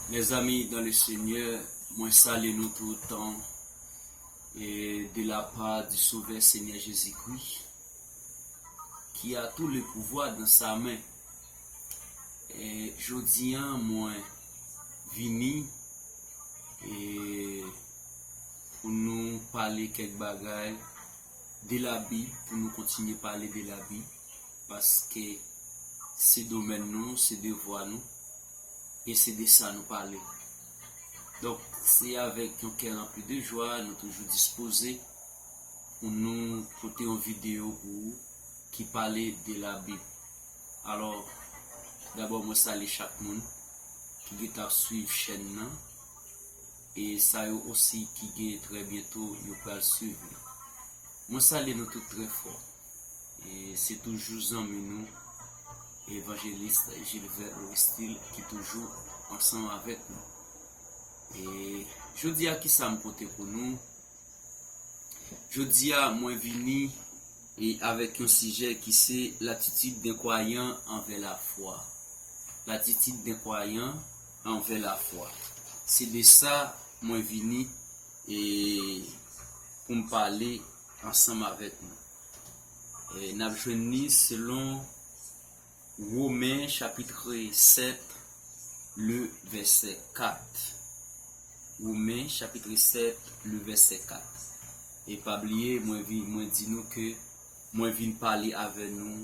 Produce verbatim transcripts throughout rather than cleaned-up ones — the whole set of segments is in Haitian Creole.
Mes amis dans le Seigneur, mwen salye nou tout tan e de la part du Sauveur Seigneur Jésus-Christ, qui a tout le pouvoir dans sa main. E jodi a mwen vini e pou nou pale kèk bagay de la Bib, pou nou kontinye pale de la Bib, paske se domèn nou, se devwa nou, e se de sa nou pale. Donk, se avèk yon kè ranpli de jwa, nou toujou dispoze pou nou pote yon videyo pou ou ki pale de la Bib. Alò, dabò, mwen salye chak moun ki gentan ap swiv chèn nan, e sa yo osi ki gen trè byento yo pral swiv li. Mwen salye nou tout trè fò. E se toujou zanmi nou, Evanjelis Gilbert Loristil, ki toujou ansanm avèk nou. E jodi a, ki sa m pote pou nou? Jodi a, mwen vini e avèk yon sijè ki se latitid den kwayan anvè lafwa. Latitid den kwayan anvè lafwa. Se de sa mwen vini e pou m pale ansanm avèk nou. E n ap jwenn li selon Women chapit sèt, le vèsè kat. Women chapit sèt, le vèsè kat. E pa bliye, mwen vin, mwen di nou ke mwen vin pale avè nou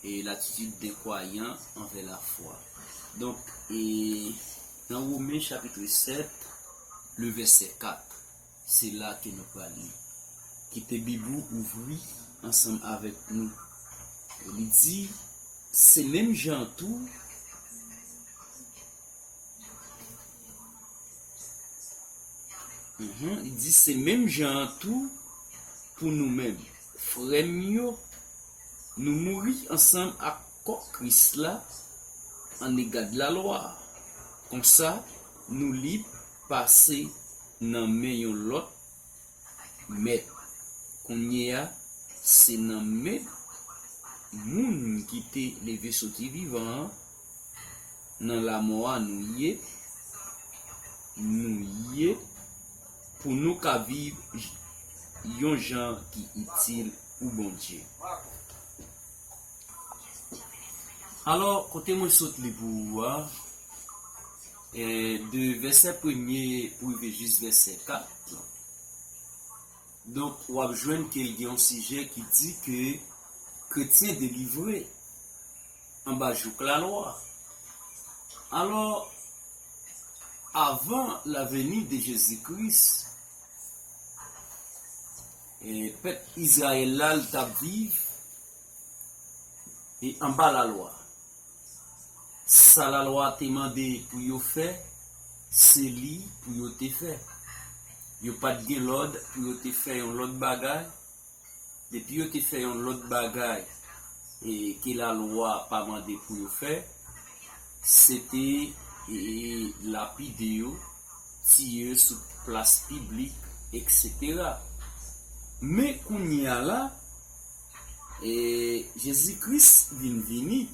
e latitid den kwayan anvè lafwa. Donk, e nan Women chapit sèt, le vèsè kat, se la ke nou pral li. Kite Bib ou ouvri ansanm avèk nou. Li di, se menm jan tou, Mhm, li di, se menm jan an tou pou nou menm, frè m yo, nou mouri ansanm ak kò Kris la annegad lalwa a. Konsa, nou lib pase nan men yon lòt mèt. Kounye a, se nan men moun ki te leve soti vivan an, nan lamò a nou ye, nou ye, pou nou ka viv j-, yon jan ki itil pou Bondye. Alò, kote mwen sot li pou ou a, e, de vèsè premye pou rive jis vèsè kat, donk, w ap jwenn ke l gen yon sijè ki di ke kretyen delivre anba jouk lalwa. Alò, avan la venue de Jésus-Christ, e, pèp Izrayèl la, l t ap viv e anba lalwa. Sa lalwa te mande pou yo fè, se li pou yo te fè. Yo pa t gen lòd pou yo te fè yon lòt bagay. Depi yo te fè yon lòt bagay, e, ke lalwa pa mande pou yo fè, se te, e, lapide yo, tiye yo sou plas piblik, etsetera. Men kounye a la, e, Jezi Kris vin vini.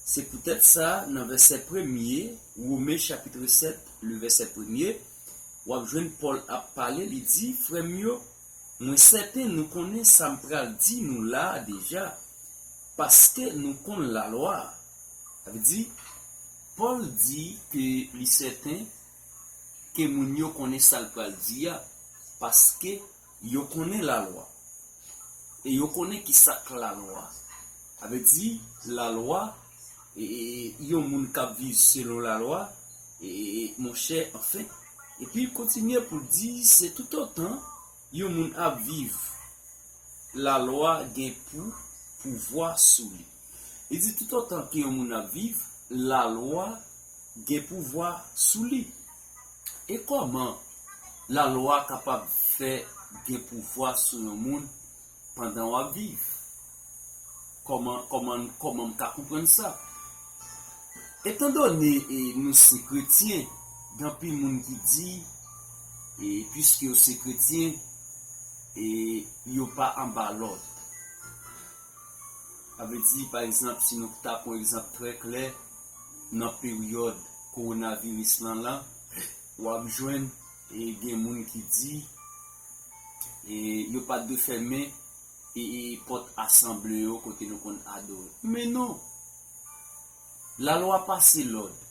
Se poutèt sa, nan vèsè premye, Women chapit sèt, le vèsè premye, w ap jwenn Pòl ap pale, li di, frè m yo, mwen sèten nou konnen sa m pral di nou la a deja, paske nou konn lalwa a. Sa vle di, Pòl di ke li sèten ke moun yo konnen sa l pral di a, paske yo konnen lalwa. E yo konnen ki sa k lalwa. Sa vle di, lalwa, e, e, e, yon moun k ap viv selon lalwa, e, e, e, monchè, anfen. Epi l kontinye pou l di, se toutotan yon moun ap viv, lalwa gen pou pouvwa sou li. Li di, toutotan ke yon moun ap viv, lalwa gen pouvwa sou li. E kòman lalwa kapab fè gen pouvwa sou yon moun pandan w ap viv? Kòman, kòman, kòman m ka konprann sa? Etandone, e, nou se kretyen, gen anpil moun ki di, e, piske yo se kretyen, e, yo pa anba lòd. Sa vle di, pa egzanp, si nou ta pran egzanp trè klè, nan peryòd kowonaviris lan la, w ap jwenn e gen moun ki di e yo pa t dwe fèmen e, e pòt asanble yo kote nou konn adore. Men non, lalwa pase lòd.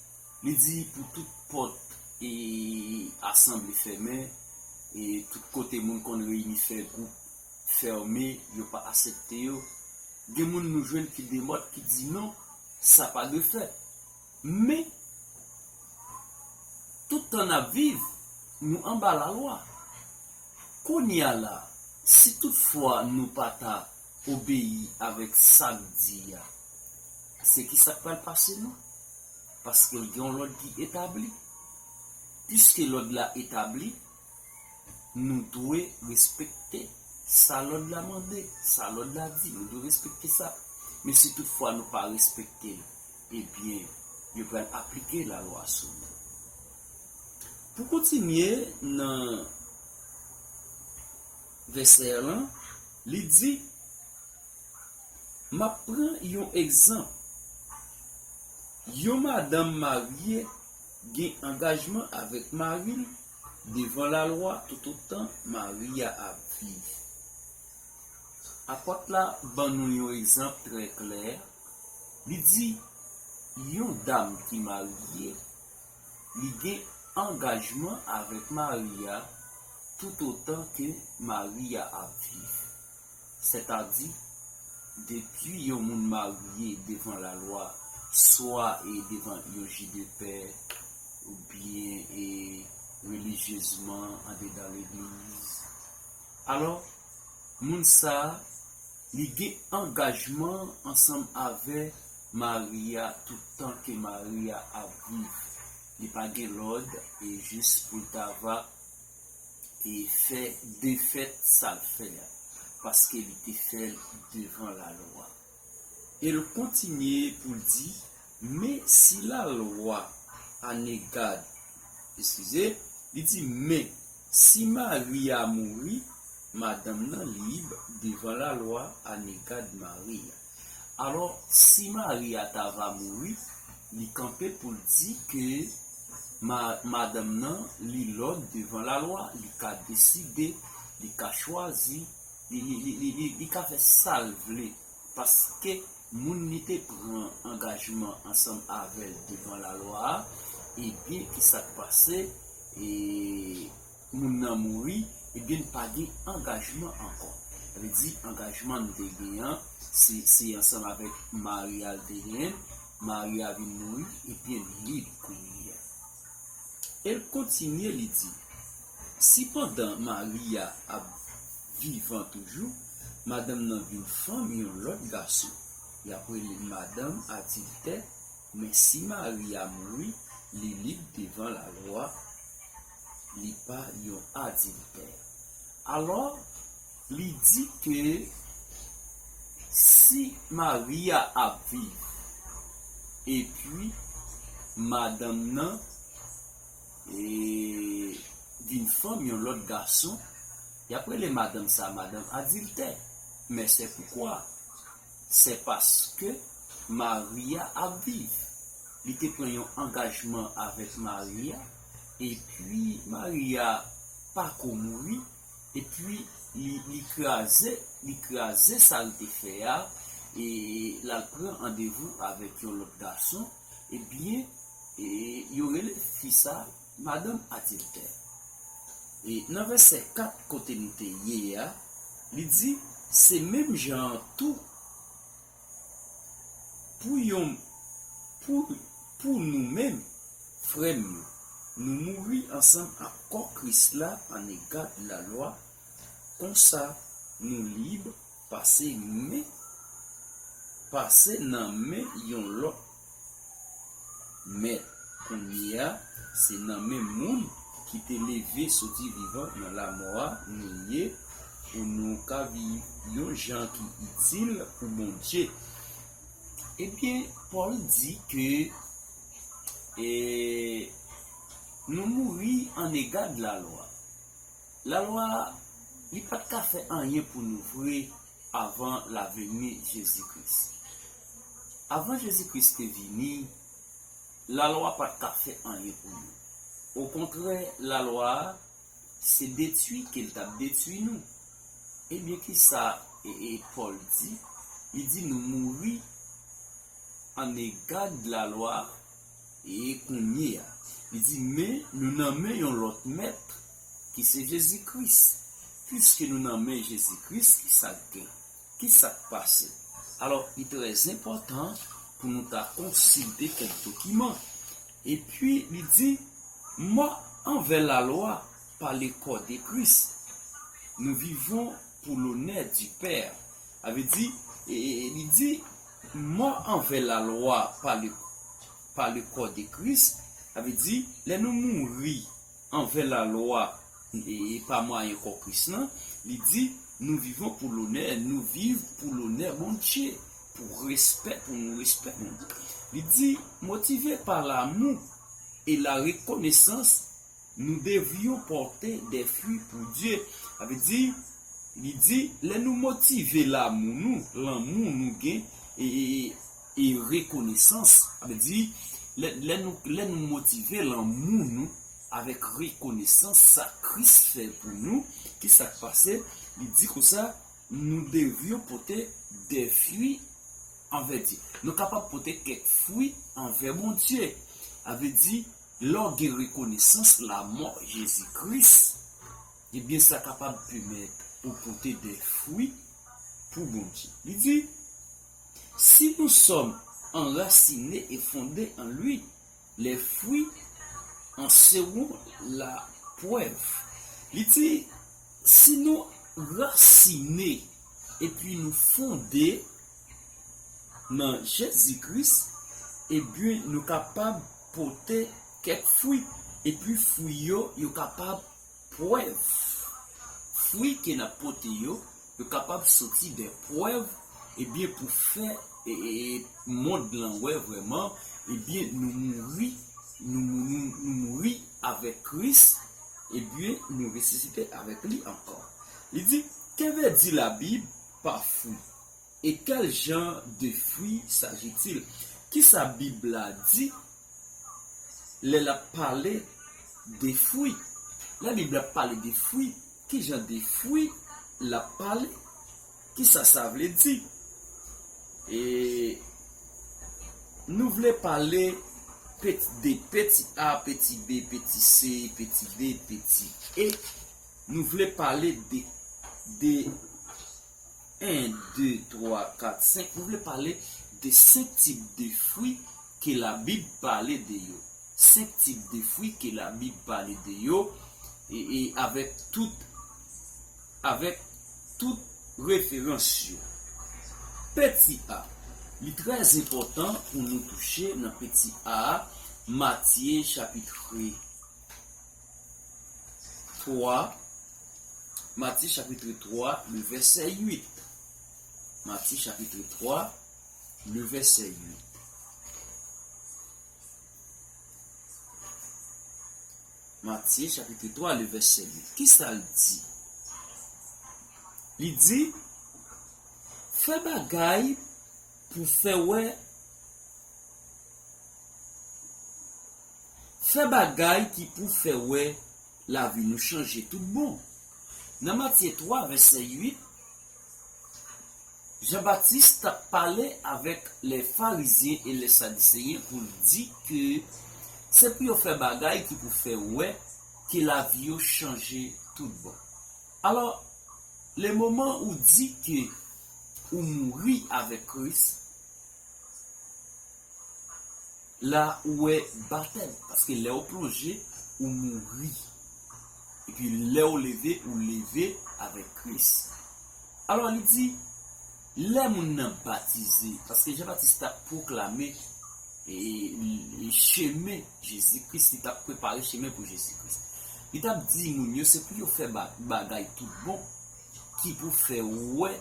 Li di pou tout pòt e asanble fèmen, e tout kote moun konn reyini fè gwoup fèmen, yo pa aksepte yo. Gen moun nou jwenn ki demòd ki di non, sa pa dwe fèt. Men, tout tan n ap viv, nou anba lalwa. Kounye a la, si toutfwa nou pa ta obeyi avèk sa k di a, se ki sa k pral pase nou? Paske l gen yon lòd ki etabli. Piske lòd la etabli, nou dwe respekte sa lòd la mande, sa lòd la di, nou dwe respekte sa. Men si toutfwa nou pa respekte l, ebyen, yo pral aplike lalwa sou nou. Pou kontinye nan vèsè a lan, li di, m ap pran yon egzanp. Yon madanm marye gen angajman avèk mari l devan lalwa toutotan mari a ap viv. Apòt la ban nou yon egzanp trè klè. Li di, yon dam ki marye, li gen angajman avèk mari a toutotan ke mari a ap viv. Sètadi, depi yon moun marye devan lalwa, swa e devan yon jidepè, oubyen e relijyezman andedan legliz, alò, moun sa a, li gen angajman ansanm avè mari a toutan ke mari a ap viv. Li pa gen lòd e jis pou l ta va e fè defèt sa l fè a, paske li te fè l devan lalwa. E l kontinye pou l di, men si lalwa anegad, eskize, li di, men si mari a mouri, madanm nan lib devan lalwa anegad mari a. Alò, si mari a ta va mouri, li kanpe pou l di ke ma-, madanm nan, li lòd devan lalwa, li ka deside, li ka chwazi, li, li, li, li, li, li ka fè sa l vle, paske moun li te pran angajman ansanm avè l devan lalwa a, ebyen, ki sa k pase? E moun nan mouri, ebyen, li pa gen angajman ankò. Sa vle di, angajman nou te gen an, se, se ansanm avèk mari a l te genyen, mari a vin mouri, ebyen, li lib kounye a. E l kontinye, li di, sipandan mari a ap vivan toujou, madanm nan vin fanm yon lòt gason, y ap rele l madanm adiltè, men si mari a mouri, li lib devan lalwa, li pa yon adiltè. Alò, li di ke si mari a ap viv, epi madanm nan e vin fanm yon lòt gason, y ap rele madanm sa a madanm adiltè. Men se poukwa? Se paske mari a ap viv. Li te pran yon angajman avèk mari a, epi mari a pa ko mouri, epi li, li kraze, li kraze sa l te fè a, e l al pran randevou avèk yon lòt gason, ebyen, e yo rele fi sa madanm adiltè. E nan vèsè kat kote nou te ye a, li di, se menm jan an tou pou yon, pou, pou nou menm, frè m yo, nou mouri ansanm ak kò Kris la anegad lalwa, konsa nou lib pase men, pase nan men yon lòt mèt. Kounye a, se nan men moun ki te leve soti vivan nan lamò a nou ye, pou nou ka viv yon jan ki itil pou Bondye. Ebyen, Pòl di ke, e, nou mouri anegad lalwa. Lalwa a, li pa t ka fè anyen pou nou vre avan laveni Jezi Kris. Avan Jezi Kris te vini, Lalwa pa t ka fè anyen pou nou. Okontrè, lalwa a, se detwi ke l t ap detwi nou. Ebyen, kisa e, e Pòl di? Li di nou mouri anegad lalwa e kounye a. Li di, men nou nan men yon lòt mèt, ki se Jezi Kris. Piske nou nan men Jezi Kris, kisa k gen? Kisa k pase? Alò, li trè enpòtan pou nou ta konsilte kèk dokiman. Epi, li di, mò anvè lalwa pa le kò de Kris. Nous vivons pour l'honneur du Père. Sa vle di, e, e, e, li di, mò anvè lalwa pa le, pa le kò de Kris. Sa vle di, lè nou mouri anvè lalwa, e, e pa mwayen kò Kris lan, li di, nous vivons pour l'honneur, nou viv pou lonè Bondye, pou respè, pou nou respè Bondye. Li di, motive pa l'amour et la reconnaissance, nous devions porter des fruits pour Dieu. Sa vle di, li di, lè nou motive lamou nou, lanmou nou gen, e, e, e, e rekonesans, sa vle di, lè, lè nou, lè nou motive lanmou nou avèk rekonesans sa Kris fè pou nou, kisa k pase? Li di konsa, nous devions porter des fruits envè Dye. Nou kapab pote kèk fwi anvè Bondye. Sa vle di, lè w gen rekonesans lamò Jezi Kris, ebyen, sa kapab pèmèt ou pote de fwi pou Bondye. Li di, si nous sommes enracinés et fondés en lui, les fruits en seront la preuve. Li di, si nou rasine epi nou fonde nan Jezi Kris, ebyen, nou kapab pote kèk fwi. Epi fwi yo, yo kapab prèv. Fwi ke n ap pote yo, yo kapab soti de prèv, ebyen, pou fè, e, e, e, mond lan wè vrèman, ebyen, nou mouri, nou, nou, nou mouri avèk Kris, ebyen, nou resisite avèk li ankò. Li di, que veut dire la Bible par fruit? Et quel genre de fruit s'agit-il? Kisa Bib la di lè l ap pale de fwi? Lè Bib la ap pale de fwi, ki jan de fwi l ap pale? Kisa sa vle di? E nou vle pale peti, de peti a, peti b, peti c, peti d, peti e. Nou vle pale de, de en, de, twa, kat, senk. Nou vle pale de senk tip de fwi ke Labib pale de yo. Senk tip de fwi ke Labib pale de yo, e, e avèk tout, avèk tout referans yo. Peti a, li trè enpòtan pou nou touche nan peti a, Matye chapit twa, Matye chapit twa, le vèsè uit. Matye chapit twa, le vèsè uit. Matye chapit twa, le vèsè uit. Kisa l di? Li di, fè bagay pou fè wè, fè bagay ki pou fè wè lavi nou chanje tout bon. Nan Matye twa, vèsè uit, Jan Batis t ap pale avèk lè Farizyen e lè Sadiseyen pou l di ke se pou yo fè bagay ki pou fè wè ke lavi yo chanje tout bon. Alò, le moman ou di ke ou mouri avèk Kris, la ou wè batèm, paske lè w plonje, ou mouri. Epi lè w leve, ou leve avèk Kris. Alò, li di, lè moun nan batize, paske Jan Batis t ap pwoklame, e, e, chemen Jezi Kris, li t ap prepare chemen pou Jezi Kris. Li t ap di moun yo, se pou yo fè ba-, bagay tout bon, ki pou fè wè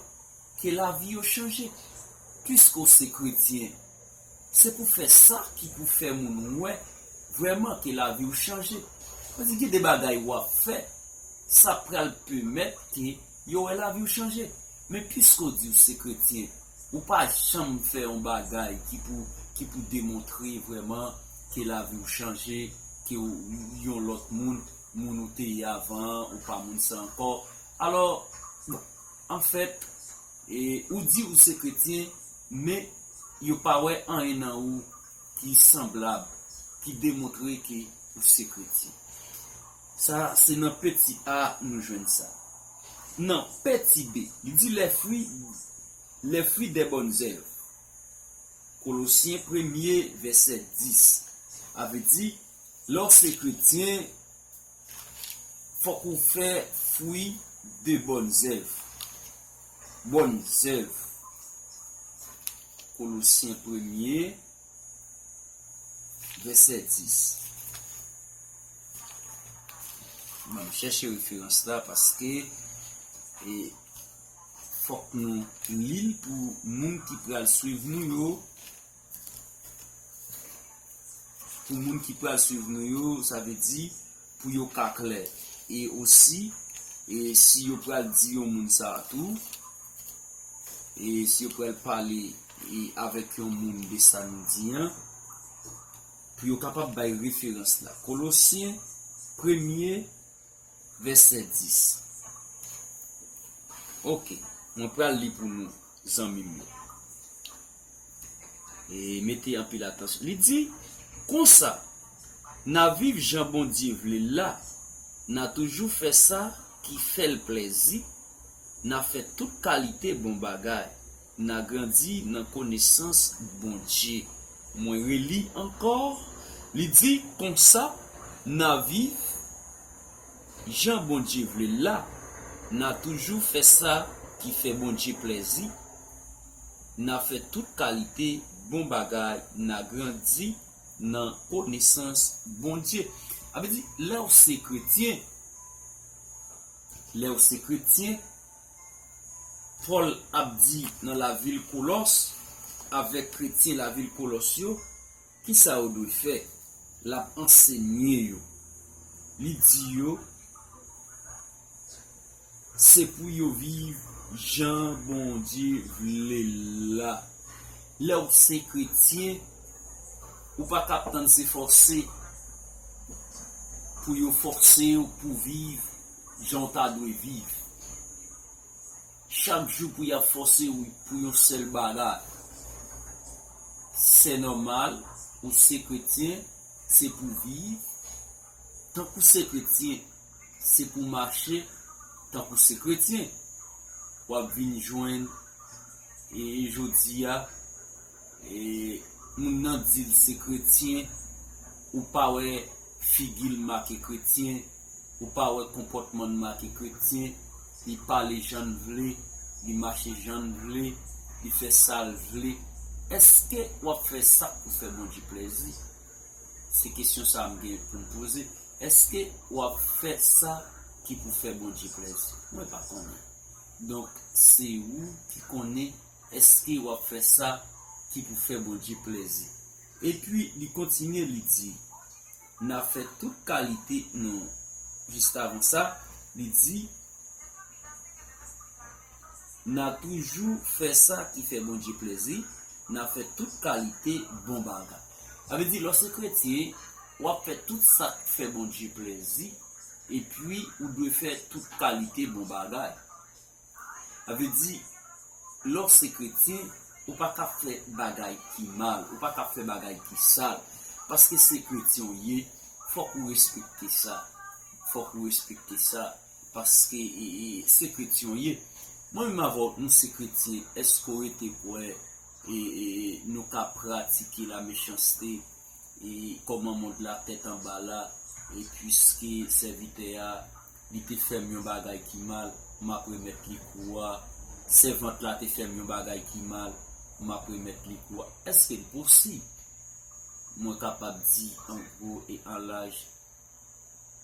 ke lavi yo chanje. Piske w se kretyen, se pou fè sa ki pou fè moun wè vrèman ke lavi w chanje. Paske gen de bagay w ap fè, sa pral pèmèt ke yo wè lavi w chanje. Men piske w di w se kretyen, ou pa janm fè yon bagay ki pou, ki pou demontre vrèman ke lavi w chanje, ke w yon lòt moun, moun ou te ye avan an, ou pa moun sa ankò. Alò, bon, anfèt, e, ou di ou se kretyen, men yo pa wè anyen nan ou ki sanblab, ki demontre ke ou se kretyen. Sa, se nan peti A nou jwenn sa. Nan peti B, li di les fruits, les fruits des bonnes œuvres. Kolosyen premye, vèsè dis. A vle di, lè w se kretyen, fòk ou fè fwi de bonnes œuvres. Bonnes œuvres. Kolosyen premye, vèsè dis. Bon, m chèche referans la paske, e, fòk nou li l pou moun ki pral swiv nou yo. Pou moun ki pral swiv nou yo, sa vle di pou yo ka klè. E osi, e si yo pral di yon moun sa a tou, e si yo pral pale, e avèk yon moun de sa nou di an, pou yo kapab bay referans la. Kolosyen premye, vèsè dis. Oke, mwen pral li pou nou, zanmi m yo. E mete anpil atansyon. Li di, konsa, n a viv jan Bondye vle l la, n a toujou fè sa ki fè l plèzi, n a fè tout kalite bon bagay, n a grandi nan konesans Bondye. Mwen reli ankò, li di, konsa, n a viv jan Bondye vle l la, n a toujou fè sa ki fè Bondye plèzi, n a fè tout kalite bon bagay, n a grandi nan konesans Bondye. Sa vle di, lè w se kretyen, lè w se kretyen, Pòl ap di nan lavil Kolòs, avèk kretyen lavil Kolòs yo, kisa yo dwe fè? L ap ansenye yo. Li di yo, se pou yo viv jan Bondye vle l la. Lè w se kretyen, ou pa ka tann se fòse pou yo fòse w pou viv jan w ta dwe viv. Chak jou pou y ap fòse w pou yon sèl bagay. Se nòmal, ou se kretyen, se pou viv. Tankou se kretyen, se pou mache tankou se kretyen. W ap vin jwenn, e, jodi a, e, moun nan di l se kretyen, ou pa wè figi l make kretyen, ou pa wè konpòtman l make kretyen, li pale jan l vle, li mache jan l vle, li fè sa l vle. Èske w ap fè sa k pou fè Bondye plèzi? Se kesyon sa a m gen pou m poze. Èske w ap fè sa ki pou fè Bondye plèzi? Mwen pa konnen. Donk, se ou ki konnen èske w ap fè sa ki pou fè Bondye plèzi. Epi, li kontinye, li di, n a fè tout kalite, non, jis avan sa, li di, n a toujou fè sa ki fè Bondye plèzi, n a fè tout kalite bon bagay. Sa vle di, lè w se kretyen, w ap fè tout sa k fè Bondye plèzi, epi ou dwe fè tout kalite bon bagay. Sa vle di, lè w se kretyen, ou pa ka fè bagay ki mal, ou pa ka fè bagay ki sal, paske se kretyen w ye, fòk ou respekte sa, fòk ou respekte sa, paske, e, e, se kretyen w ye. Mwen menm avè w, nou se kretyen, èske w rete kwè, e, e, nou ka pratike lamechanste, e kòman mond la tèt anba la, e piske sèvitè a, li te fè m yon bagay ki mal, m ap remèt li kou a, sèvant la te fè m yon bagay ki mal, m ap remèt li kou a. Èske l posib? Mwen kapab di an gwo e an laj,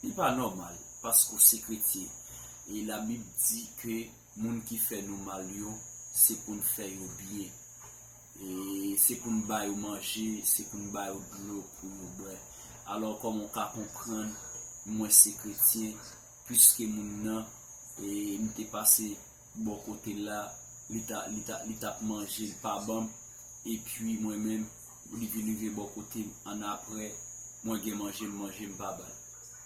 li pa nòmal, paske w se kretyen. E Labib di ke moun ki fè nou mal yo, se pou n fè yo byen. E se pou n ba yo manje, se pou n ba yo dlo pou yo bwè. Alò, kòman w ka konprann mwen se kretyen, piske moun nan, e m te pase bò kote l la, li ta, li ta, li t ap manje, l pa ban m, epi mwen menm, Li vin rive bò kote m, annapre, mwen gen manje, m manje, m pa ba l.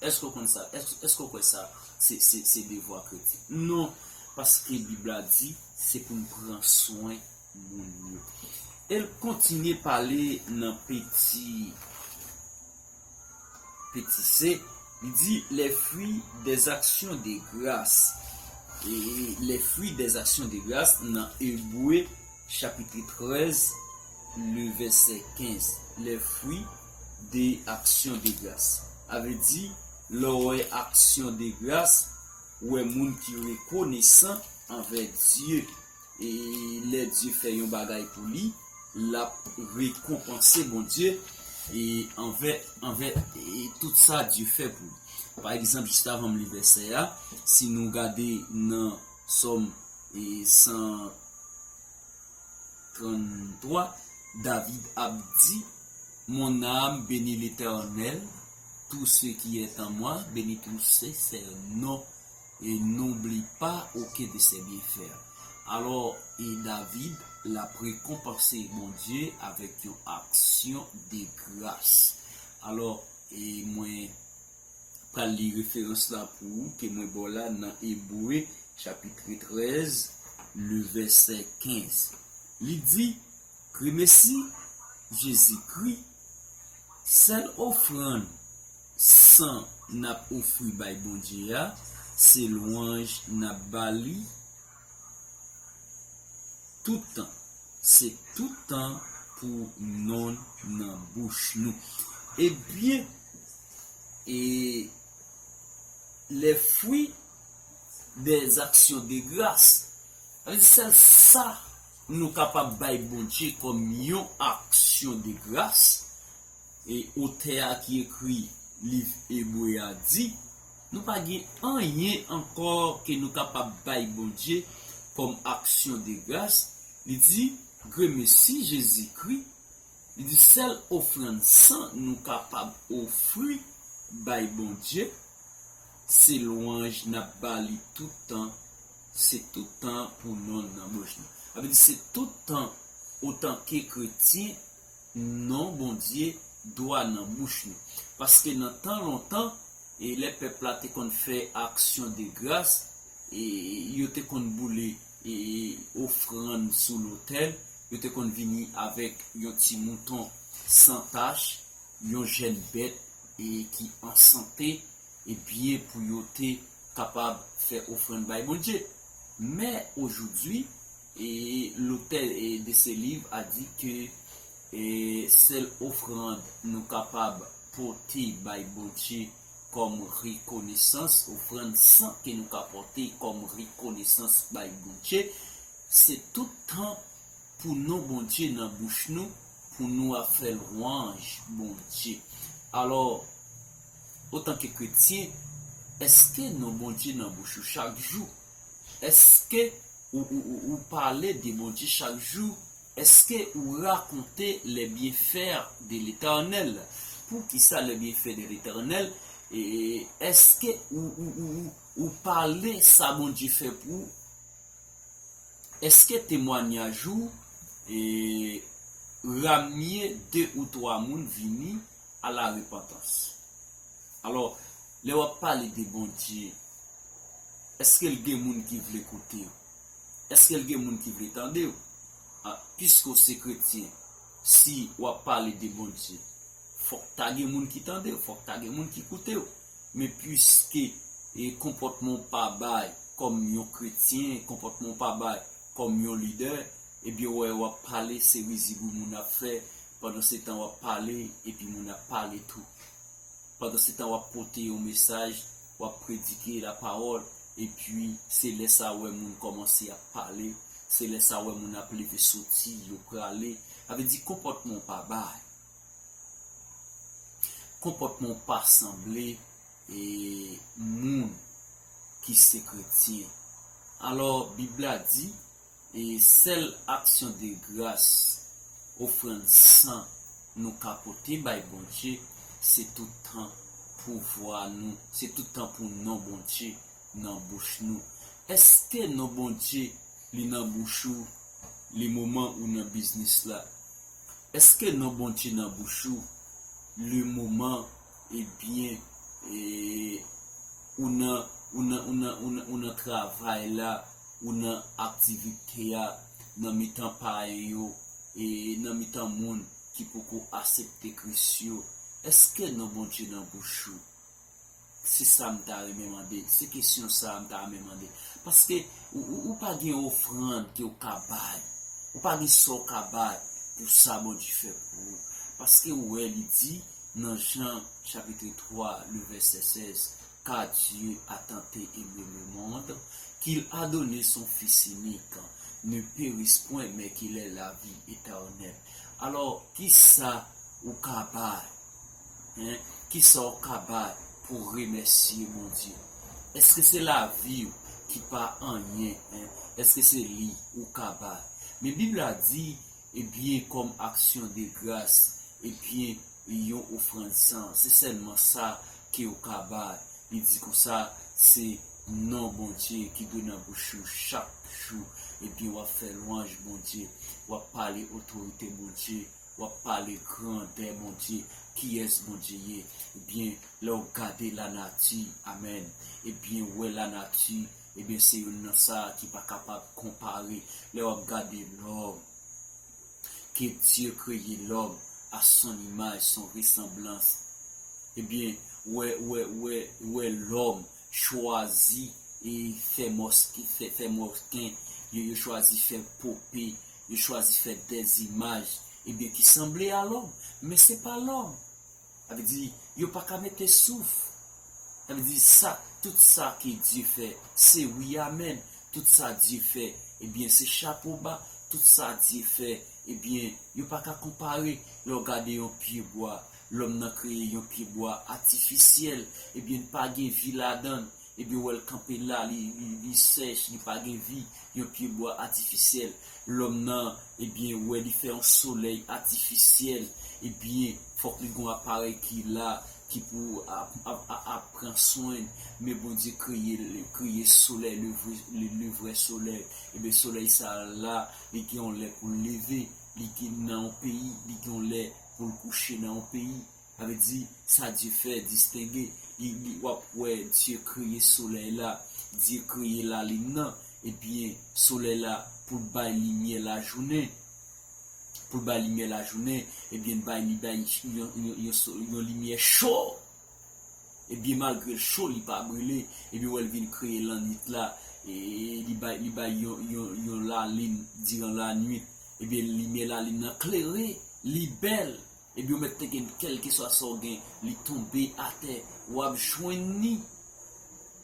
Èske w konn sa? Èske, èske w kwè sa se, se, se devwa kretyen? Non, paske Bib la di se pou n pran swen moun yo. E l kontinye pale nan peti, peti C, li di les fruits des actions de grâce. E les fruits des actions de grâce nan Ebre chapit trèz, le vèsè kenz, les fruits de action de grâce. A vle di, lè w wè aksyon de gras, ou wè moun ki rekonesan anvè Dye. E lè Dye fè yon bagay pou li, l ap rekonpanse Bondye e anvè, anvè e tout sa Dye fè pou li. Pa egzanp, jis avan m li vèsè a, si nou gade nan Sòm e san tranntwa, David ap di, Mon âme bénit l'Éternel, tout ce qui est en moi bénit tout ce, ses noms, et n'oublie pas aucun de ses bienfaits. Alò, e David, l ap rekonpanse Bondye avèk yon aksyon de gras. Alò, e mwen pral li referans la pou ou, ke mwen ba w la nan Ebre, chapit trèz, le vèsè kenz. Li di, Gremesi Jezikri, sèl ofrann san n ap ofri bay Bondye a, se lwanj n ap ba li tout tan. Se tout tan pou non nan bouch nou. Ebyen, e les fruits des actions de grâce. Sa vle di sèl sa nou kapab bay Bondye kòm yon aksyon de gras. E otè a ki ekri liv Ebre a di, nou pa gen anyen ankò ke nou kapab bay Bondye kòm aksyon de gras. Li di, gremesi Jezikri, li di sèl ofrann san nou kapab ofri bay Bondye, se lwanj n ap ba li tout tan, se tout tan pou non nan bouch nou. Sa vle di se tout tan, otanke kretyen, non Bondye dwa nan bouch nou. Paske nan tan lontan, e lè pèp la te konn fè aksyon de gras, e yo te konn boule e ofrann sou lotèl, yo te konn vini avèk yon ti mouton san tach, yon jèn bèt e ki an sante, ebyen pou yo te kapab fè ofrann bay Bondye. Men ojoudwi, e lotè e de se liv a di ke e sèl ofrann nou kapab pote bay Bondye kòm rekonesans, ofrann san ke nou ka pote kòm rekonesans bay Bondye, se tout tan pou non Bondye nan bouch nou, pou nou ap fè lwanj Bondye. Alò, otanke kretyen, èske non Bondye nan bouch ou chak jou? Èske ou, ou, ou, ou pale de Bondye chak jou? Èske ou rakonte les bienfaits de l'Éternel? Poukisa les bienfaits de l'Éternel? E èske ou, ou, ou, ou, ou pale sa Bondye fè pou ou? Èske temwanyaj ou e ramye de ou twa moun vini a la repantans? Alò, lè w ap pale de Bondye, èske l gen moun ki vle koute w? Èske l gen moun ki vle tande w? A, piske w se kretyen, si w ap pale de Bondye, fòk ta gen moun ki tande w, fòk ta gen moun ki koute w. Men piske e konpòtman w pa bay kòm yon kretyen, konpòtman w pa bay kòm yon lidè, ebyen w wè w ap pale, se rizibou moun ap fè, pandan se tan w ap pale, epi moun ap pale tou. Pandan se tan w ap pote yon mesaj, w ap predike lapawòl, epi se lè sa w wè moun kòmanse ap pale, se lè sa w wè moun ap leve soti, yo prale. Sa vle di konpòtman w pa bay. Konpòtman w pa sanble e moun ki se kretyen. Alò, Bib la di, e sèl aksyon de gras, ofrann san nou ka pote bay Bondye, se tout tan pou vwa nou, se tout tan pou non Bondye nan bouch nou. Èske non Bondye li nan bouch ou, li moman ou nan biznis la? Èske non Bondye nan bouch ou, le moman, ebyen, e, ou nan, ou nan, ou nan, ou nan, ou nan travay la, ou nan aktivite a, nan mitan payen yo, e nan mitan moun ki poko aksepte Kris yo, èske non Bondye nan bouch ou? Se sa m ta renmen mande. Se kesyon sa a m ta renmen mande. Paske ou, ou, ou pa gen ofrann ke w ka bay. Ou pa gen sa w ka bay pou sa Bondye fè pou ou. Paske ou wè li di nan Jan chapit twa, le vèsè sèz, car Dieu a tant aimé le monde qu'il a donné son Fils unique, ne périsse point, mais qu'il ait la vie éternelle. Alò, kisa ou ka bay? Hein? Kisa w ka bay pou remèsye Bondye? Èske se lavi w ki pa anyen? Hein? Èske se li ou ka bay? Men Bib la di, ebyen, kòm aksyon de gras, ebyen, yon ofrann san, se sèlman sa ke w ka bay. Li di konsa, se non Bondye ki dwe nan bouch ou chak jou. Ebyen, w ap fè lwanj Bondye, w ap pale otorite Bondye, w ap pale grandè Bondye, kiyès Bondye ye. Ebyen, lè w gade lanati, amèn, ebyen, wè lanati, ebyen, se youn nan sa ki pa kapab konpare. Lè w ap gade lòm, que Dieu créa l'homme à son image, son ressemblance. Ebyen, wè, wè, wè, wè lòm chwazi e fè mòske, fè, fè mòsken, yo, yo chwazi fè pope, yo chwazi fè dèzimaj, ebyen, ki sanble a lòm, men se pa lòm. Sa vle di, yo pa ka mete souf. Sa vle di, sa, tout sa ke Dye fè, se wi, amèn. Tout sa Dye fè, ebyen, se chapo ba. Tout sa Dye fè, ebyen, yo pa ka konpare. Lè w gade yon pyebwa, lòm nan kreye yon pyebwa atifisyèl, ebyen, pa gen vi ladan l. Ebyen, w wè l kanpe la, li, li, li sèch, li pa gen vi, yon pyebwa atifisyèl. Lòm nan, ebyen, wè li fè yon solèy atifisyèl, ebyen, fòk li gon aparèy ki la, ki pou ap, ap, ap, ap pran swen l. Men Bondye kreye, kreye solèy, le vrè, le, le vrè solèy. Ebyen, solèy sa la, li gen yon lè pou l leve, li gen nan yon peyi, li gen yon lè pou l kouche nan yon peyi. Sa vle di, sa Dye fè distenge. Li, li, w ap wè Dye kreye solèy la, Dye kreye lalin nan, ebyen, solèy la pou l bay limyè lajounen. Pou l bay limyè lajounen, ebyen, l bay, li bay yon, yon, yon, so- yon limyè cho. Ebyen, malgre l cho, li pa brile. Ebyen, w wè l vin kreye lannwit la, e li bay, li bay yon, yon, yon lalin diran lannwit. Ebyen, limyè lalin nan klere, li bèl. Ebyen, ou mèt te gen kèlkeswa sa w gen, li tonbe atè, w ap jwenn li.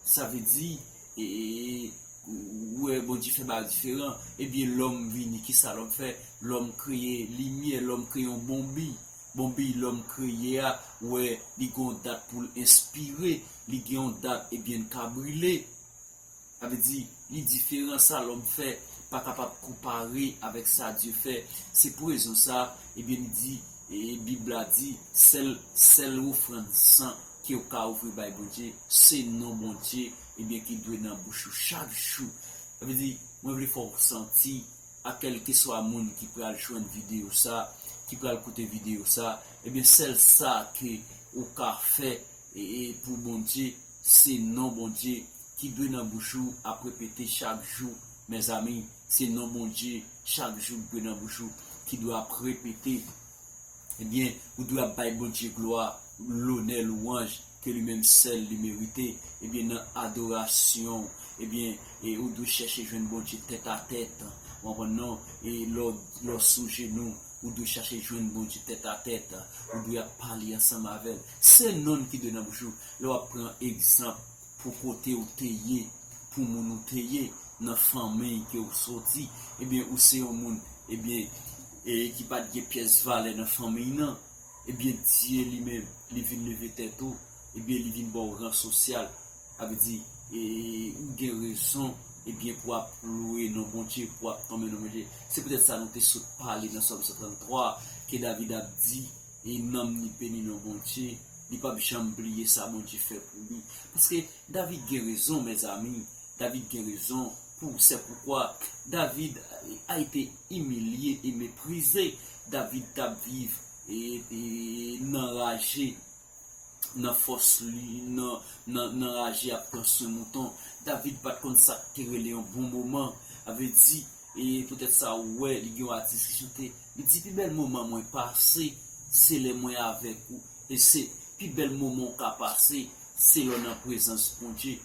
Sa vle di, e, e, ou wè Bondye fè bagay diferan. Ebyen, lòm vini, kisa lòm fè? Lòm kreye limyè, lòm kreye yon bonbi. Bonbi lòm kreye a, ou wè, li gen yon dat pou l enspire, li gen yon dat, ebyen, l ka brile. Sa vle di, li diferan, sa lòm fè pa kapab konpare avèk sa Dye fè. Se pou rezon sa, ebyen, li di, e Bib la di, sèl, sèl ofrann san ke w ka ofri bay Bondye, se non Bondye, ebyen, ki dwe nan bouch ou chak jou. Sa vle di, mwen vle fè w santi, a kèlkeswa moun ki pral jwenn videyo sa, ki pral koute videyo sa, ebyen, sèl sa ke ou ka fè, e, e pou Bondye, se non Bondye ki dwe nan bouch ou ap repete chak jou, mezanmi, se non Bondye chak jou ki dwe nan bouch ou, ki dwe ap repete. Ebyen, ou dwe ap bay Bondye glwa, lonè, lwanj ke li menm sèl li merite. Ebyen, nan adorasyon, ebyen, e ou dwe chèche jwenn Bondye tèt a tèt. Ou konprann non? E lè w, lè w sou jenou, ou dwe chache jwenn Bondye tèt a tèt. Ou dwe ap pale ansanm avè l. Se non l ki dwe nan bouch ou. Lè w ap pran egzanp pou kote w te ye, pou moun ou te ye, nan fanmi ke w soti, ebyen, ou se yon moun, ebyen, e ki pa t gen pyès valè nan fanmi nan, ebyen, Dye li menm, li vin leve tèt ou, ebyen, li vin ba w ran sosyal. Sa vle di, e, ou gen rezon, ebyen, pou ap lwe non Bondye, pou ap tonbe non Bondye. Se poutèt sa nou te sot pale nan Sòm san tranntwa, ke David ap di, e nanm li beni non Bondye, li p ap janm bliye sa Bondye fè pou li. Paske David gen rezon, mezanmi. David gen rezon. Pou, c'est pourquoi David a été humilié et méprisé. David t ap viv e, e, nan raje, nan fòs li, nan, nan, nan raje ap pran swen mouton. David pa t konn sa k te rele yon bon moman. A vle di, e poutèt sa ou wè, li gen yon atis ki chante, li di, pi bèl moman mwen pase, se lè mwen avèk ou. E se pi bèl moman w ka pase, se lè w nan prezans Bondye.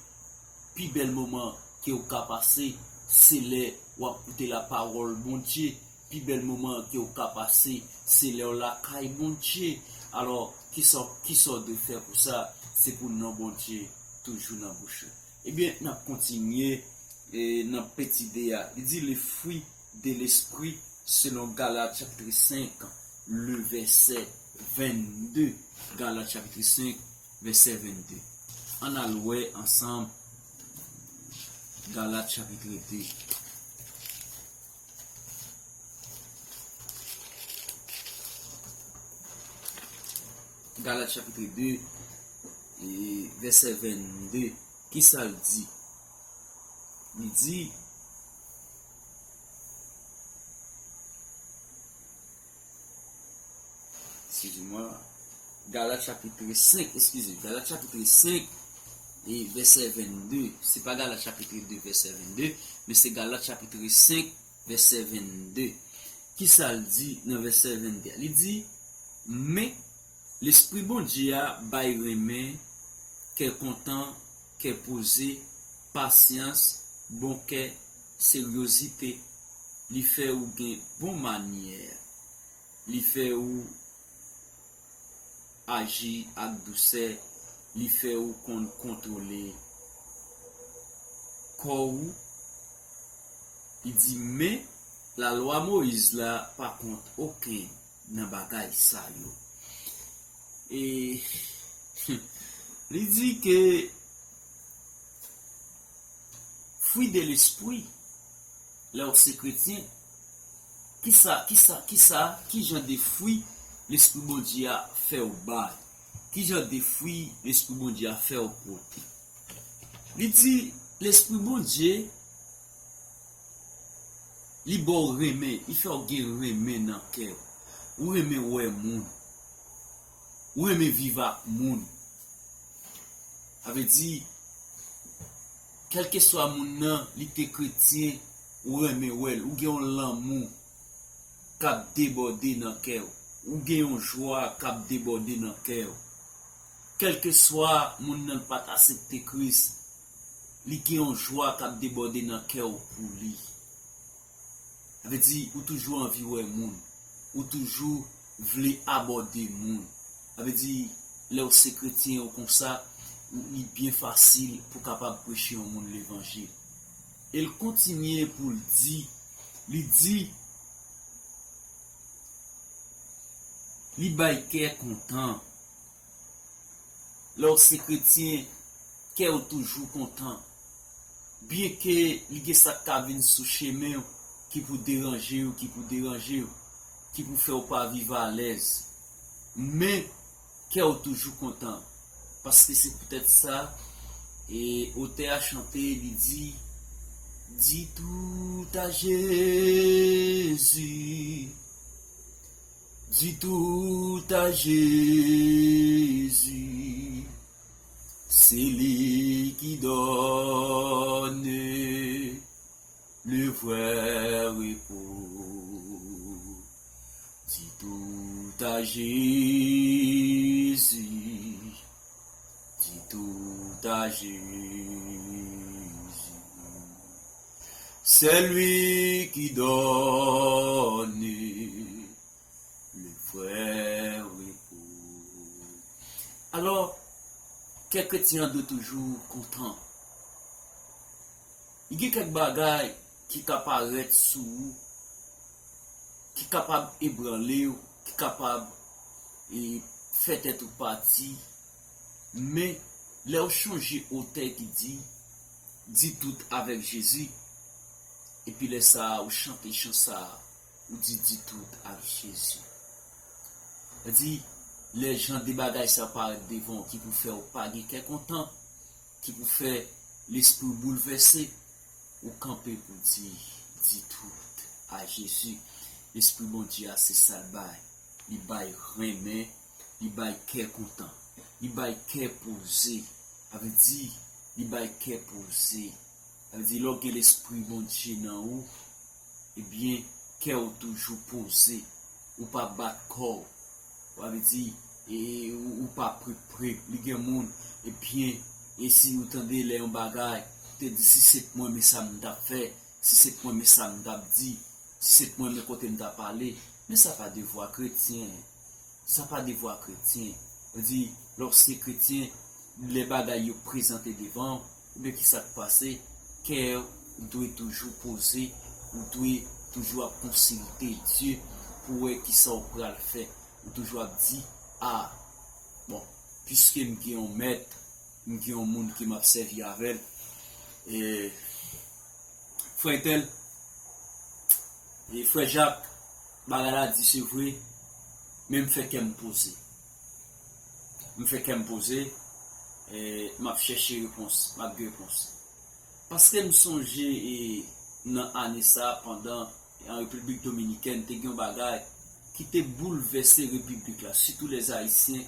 Pi bèl moman ke w ka pase, se lè w ap koute lapawòl Bondye. Pi bèl moman ke w ka pase, se lè w lakay Bondye. Alò, kisa, kisa w dwe fè pou sa? Se pou non Bondye toujou nan bouch ou. Ebyen, n ap kontinye, e, nan peti de a. Li di, le fruit de l'esprit, selon Galat chapit senk, le vèsè vennde. Galat chapit senk, vèsè vennde. Ann al wè ansanm Galat chapit de. Galat chapit de, e, vèsè vennde. Kisa l di? Li di, Excusez-moi. Galat chapit senk, excusez, Galat chapit senk e vèsè vennde. Se pa Galat chapit de vèsè vennde, men se Galat chapit senk vèsè vennde. Kisa l di nan vèsè vennde a? Li di, men Lespri Bondye a bay renmen, kè kontan, kè poze, pasyans, bon kè, seryozite. Li fè ou gen bon manyè. Li fè ou aji ak dousè. Li fè ou konn kontwole kò ou. Li di, men lalwa Moyiz la pa kont okenn nan bagay sa yo. E li di ke fruit de l'esprit, lè w se kretyen, kisa, kisa, kisa, ki jan de fwi Lespri Bondye a fè w bay? Ki jan de fwi Lespri Bondye a fè w pote? Li di, Lespri Bondye, li ba w renmen, li fè w gen renmen nan kè w. Ou renmen wè moun. Ou renmen viv ak moun. Sa vle di, kèlkeswa moun nan, li te kretyen, ou renmen wè l, ou gen yon lanmou k ap debòde nan kè w. Ou gen yon jwa k ap debòde nan kè w. Kèlkeswa moun nan pa t aksepte Kris, li gen yon jwa k ap debòde nan kè w pou li. Sa vle di, ou toujou anvi wè moun. Ou toujou vle abòde moun. Sa vle di, lè w se kretyen ou konsa, ou, li byen fasil pou kapab preche yon moun levanjil. E l kontinye pou l di, li di, li bay kè kontan. Lè w se kretyen, kè w toujou kontan. Byenke li gen sa k ka vin sou chemen w, ki pou deranje w, ki pou deranje w, ki pou fè w pa viv alèz. Men, kè w toujou kontan. Paske se poutèt sa, e otè a chante, li di, Dis tout à Jésus, dis tout à Jésus, c'est lui qui donne le vrai repos. Dis tout à Jésus, dis tout à Jésus. C'est lui qui donne le vrai repos. Alò, kè kretyen an dwe toujou kontan. Li gen kèk bagay ki ka parèt sou ou, ki kapab ebranle w, ki kapab, e, fè tèt ou pati. Men, lè w chonje otè ki di, Dis tout avec Jésus, epi lè sa a, ou chante chan sa a, ou di, Dis tout avec Jésus. Sa di, lè jan de bagay sa parèt devan w ki pou fè w pa gen kè kontan, ki pou fè lespri w boulvèse, ou kanpe pou di, Dis tout à Jésus. Lespri Bondye a, se sa l bay. Li bay renmen, li bay kè kontan, li bay kè poze. Sa vle di, li bay kè poze. Sa vle di, lè w gen Lespri Bondye nan ou, ebyen, kè w toujou poze. Ou pa bat kò w. Sa vle di, e, ou, ou pa prepre. Li gen moun, ebyen, e si ou tande lè yon bagay, ou te di, "Si se t mwen, men sa m t ap fè. Si se t mwen, men sa m t ap di. Si se t mwen, men kote m t ap ale." Men sa pa devwa kretyen. Sa pa devwa kretyen. Sa vle di, lè w se kretyen, lè bagay yo prezante devan w, oubyen ki sa k pase, kè w dwe toujou poze, ou dwe toujou ap konsilte Dye pou wè ki sa w pral fè. Ou toujou ap di, "A, bon, piske m gen yon mèt, m gen yon moun ke m ap sèvi avè l." E, frè entèl, e frè Jak, bagay la di se vre, men m fè kè m poze. M fè kè m poze, e, m ap chèche repons, m ap gen repons. Paske m sonje, e, nan ane sa, pandan an Repiblik Dominikèn, te gen yon bagay ki te boulvèse repiblik la, sitou lèzayisyen.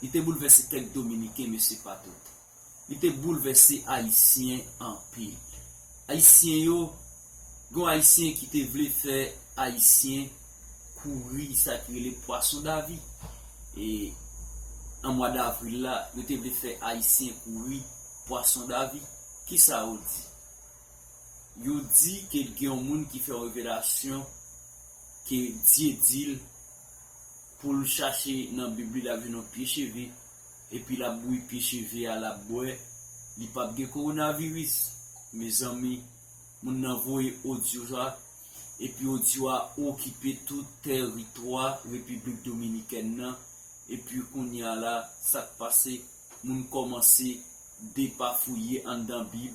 Li te boulvèse kèk Dominiken, men se pa tout. Li te boulvèse Ayisyen anpil. Ayisyen yo, gen yon Ayisyen ki te vle fè Ayisyen kouri sa ki rele pwason davi. E an mwa davril la, yo te vle fè Ayisyen kouri pwason davi. Kisa yo di? Yo di ke gen yon moun ki fè yon revelasyon ke Dye di l pou l chache nan Bib li, l ap jwenn yon pye cheve, epi l ap bouyi pye cheve a, l ap bwè, li p ap gen kowonaviris. Mezanmi, moun nan voye odyo sa, epi odyo a okipe tout tèritwa Repiblik Dominikèn nan, epi kounye a la, sa k pase, moun kòmanse depafouye anndan Bib,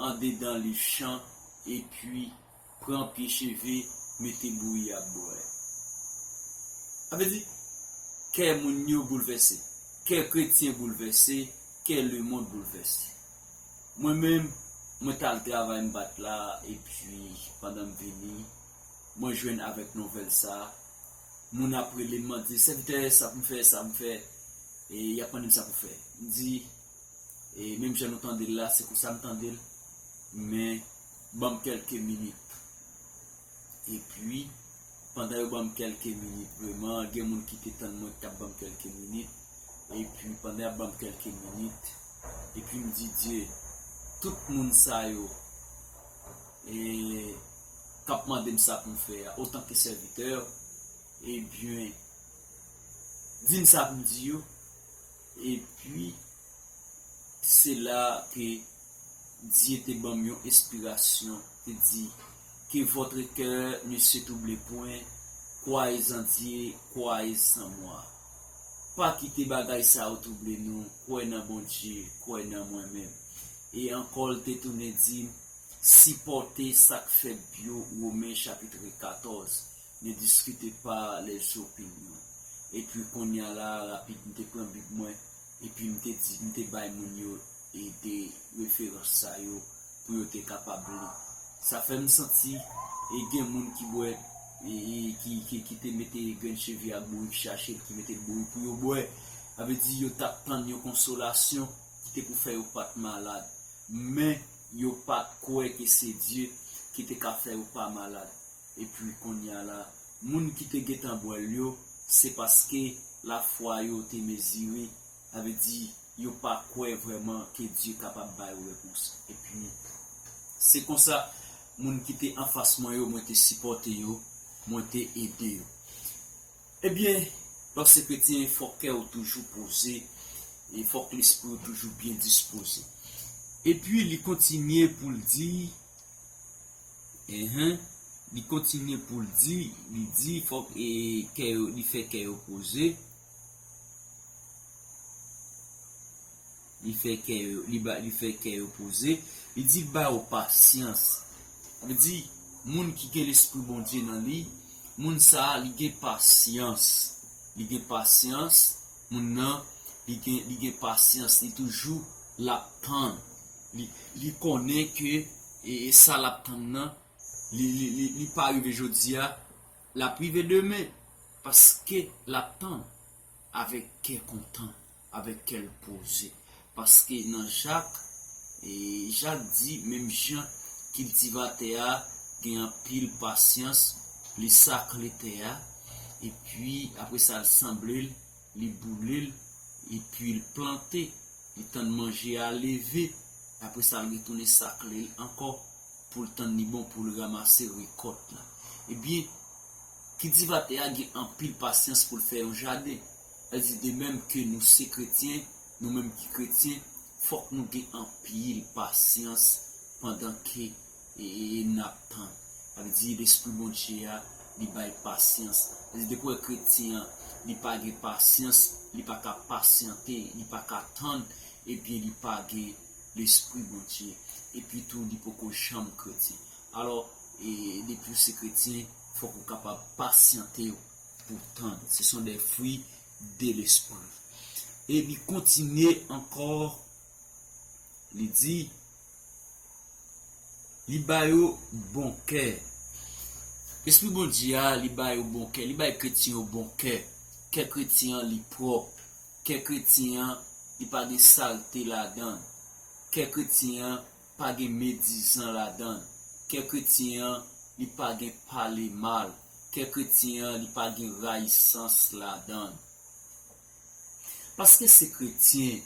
andedan liv chan, epi pran pye cheve, mete bouyi ap bwè. Sa vle di, kè moun yo boulvèse, kè kretyen boulvèse, kè lemonn boulvèse. Mwen menm, mwen t al travay, m bat la, epi pandan m vini, mwen jwenn avèk nouvèl sa. Moun ap rele m, mande, "Sèvitè, sa pou m fè, sa pou m fè?" E y ap mande m sa pou fè. M di, e menm jan nou tande l la, se konsa m tande l, men ban m kèlke minit. Epi, pandan yo ban m kèlke minit, vrèman, gen moun ki te tann mwen, ki t ap ban m kèlke minit. Epi, pandan y ap ban m kèlke minit, epi m di, "Dye, tout moun sa yo, e, k ap mande m sa pou m fè a, otanke sèvitè, ebyen, di m sa pou m di yo." Epi, se la ke Dye te ban m yon enspirasyon, te di, "Que votre cœur ne se trouble point, croyez en Dieu, croyez en moi." Pa kite bagay sa yo twouble nou, kwè nan Bondye, kwè nan mwen menm. E ankò, l te tounen di m, "Sipòte sa k fèb yo," Women chapit katòz, "Ne discutez pas les opinions." Epi kounye a la, rapid, m te pran Bib mwen, epi m te di, m te bay moun yo e de referans sa yo pou yo te kapab li. Sa fè m santi, e gen moun ki bwè, e, e ki, ki, ki te mete grenn cheve ak bourik chache l, ki mete l bourik pou yo bwè. Sa vle di yo t ap tann yon konsolasyon ki te pou fè yo pa t malad. Men, yo pa t kwè ke se Dye ki te ka fè yo pa malad. Epi kounye a la, moun ki te gentan bwè l yo, se paske lafwa yo te mezire, sa vle di, yo pa kwè vrèman ke Dye kapab ba yo repons. Epi, se konsa, moun ki te anfas mwen yo, mwen te sipòte yo, mwen te ede yo. Ebyen, lè w se kretyen, fòk kè w toujou poze, e fòk lespri w toujou byen dispoze. Epi, li kontinye pou l di, enhen, li kontinye pou l di, li di, fòk, e, kè yo, li fè kè yo poze. Li fè kè yo, li ba, li fè kè yo poze. Li di l ba yo pasyans. Sa vle di, moun ki gen Lespri Bondye nan li, moun sa a, li gen pasyans. Li gen pasyans, moun nan, li gen, li gen pasyans, li toujou l ap tann. Li, li konnen ke, e, e sa l ap tann nan, li, li, li, li pa rive jodi a, L ap rive demen, paske l ap tann avèk kè kontan, avèk kè l poze. Paske nan Jak, e, Jak di, menm jan kiltivatè a gen anpil pasyans, li sakle tè a, epi apre sa l sanble l, li boule l, epi l plante, li tann manje a leve, apre sa l retounen sakle l ankò pou l tann li bon pou l ranmase rekòt la. Ebyen, kiltivatè a gen anpil pasyans pou l fè yon jaden. Sa vle di, de menm ke nou se kretyen, nou menm ki kretyen, fòk nou gen anpil pasyans pandan ke, e, e, e n ap tann. Sa vle di, Lespri Bondye a, li bay pasyans. Sa vle di, depi w wè kretyen an, li pa gen pasyans, li pa ka pasyante, li pa ka tann, ebyen, li pa gen Lespri Bondye. Epi tou, li poko janm kretyen. Alò, e, depi w se kretyen, fòk ou kapab pasyante w pou w tann. Ce sont des fruits de l'esprit. E li kontinye ankò, li di, li ba yo bon kè. Lespri Bondye a, li ba yo bon kè. Li bay kretyen yo bon kè. Kè kretyen an, li pwòp. Kè kretyen an, li pa gen salte ladan l. Kè kretyen an pa gen medizan ladan l. Kè kretyen an, li pa gen pale mal. Kè kretyen an, li pa gen rayisans ladan l. Paske se kretyen,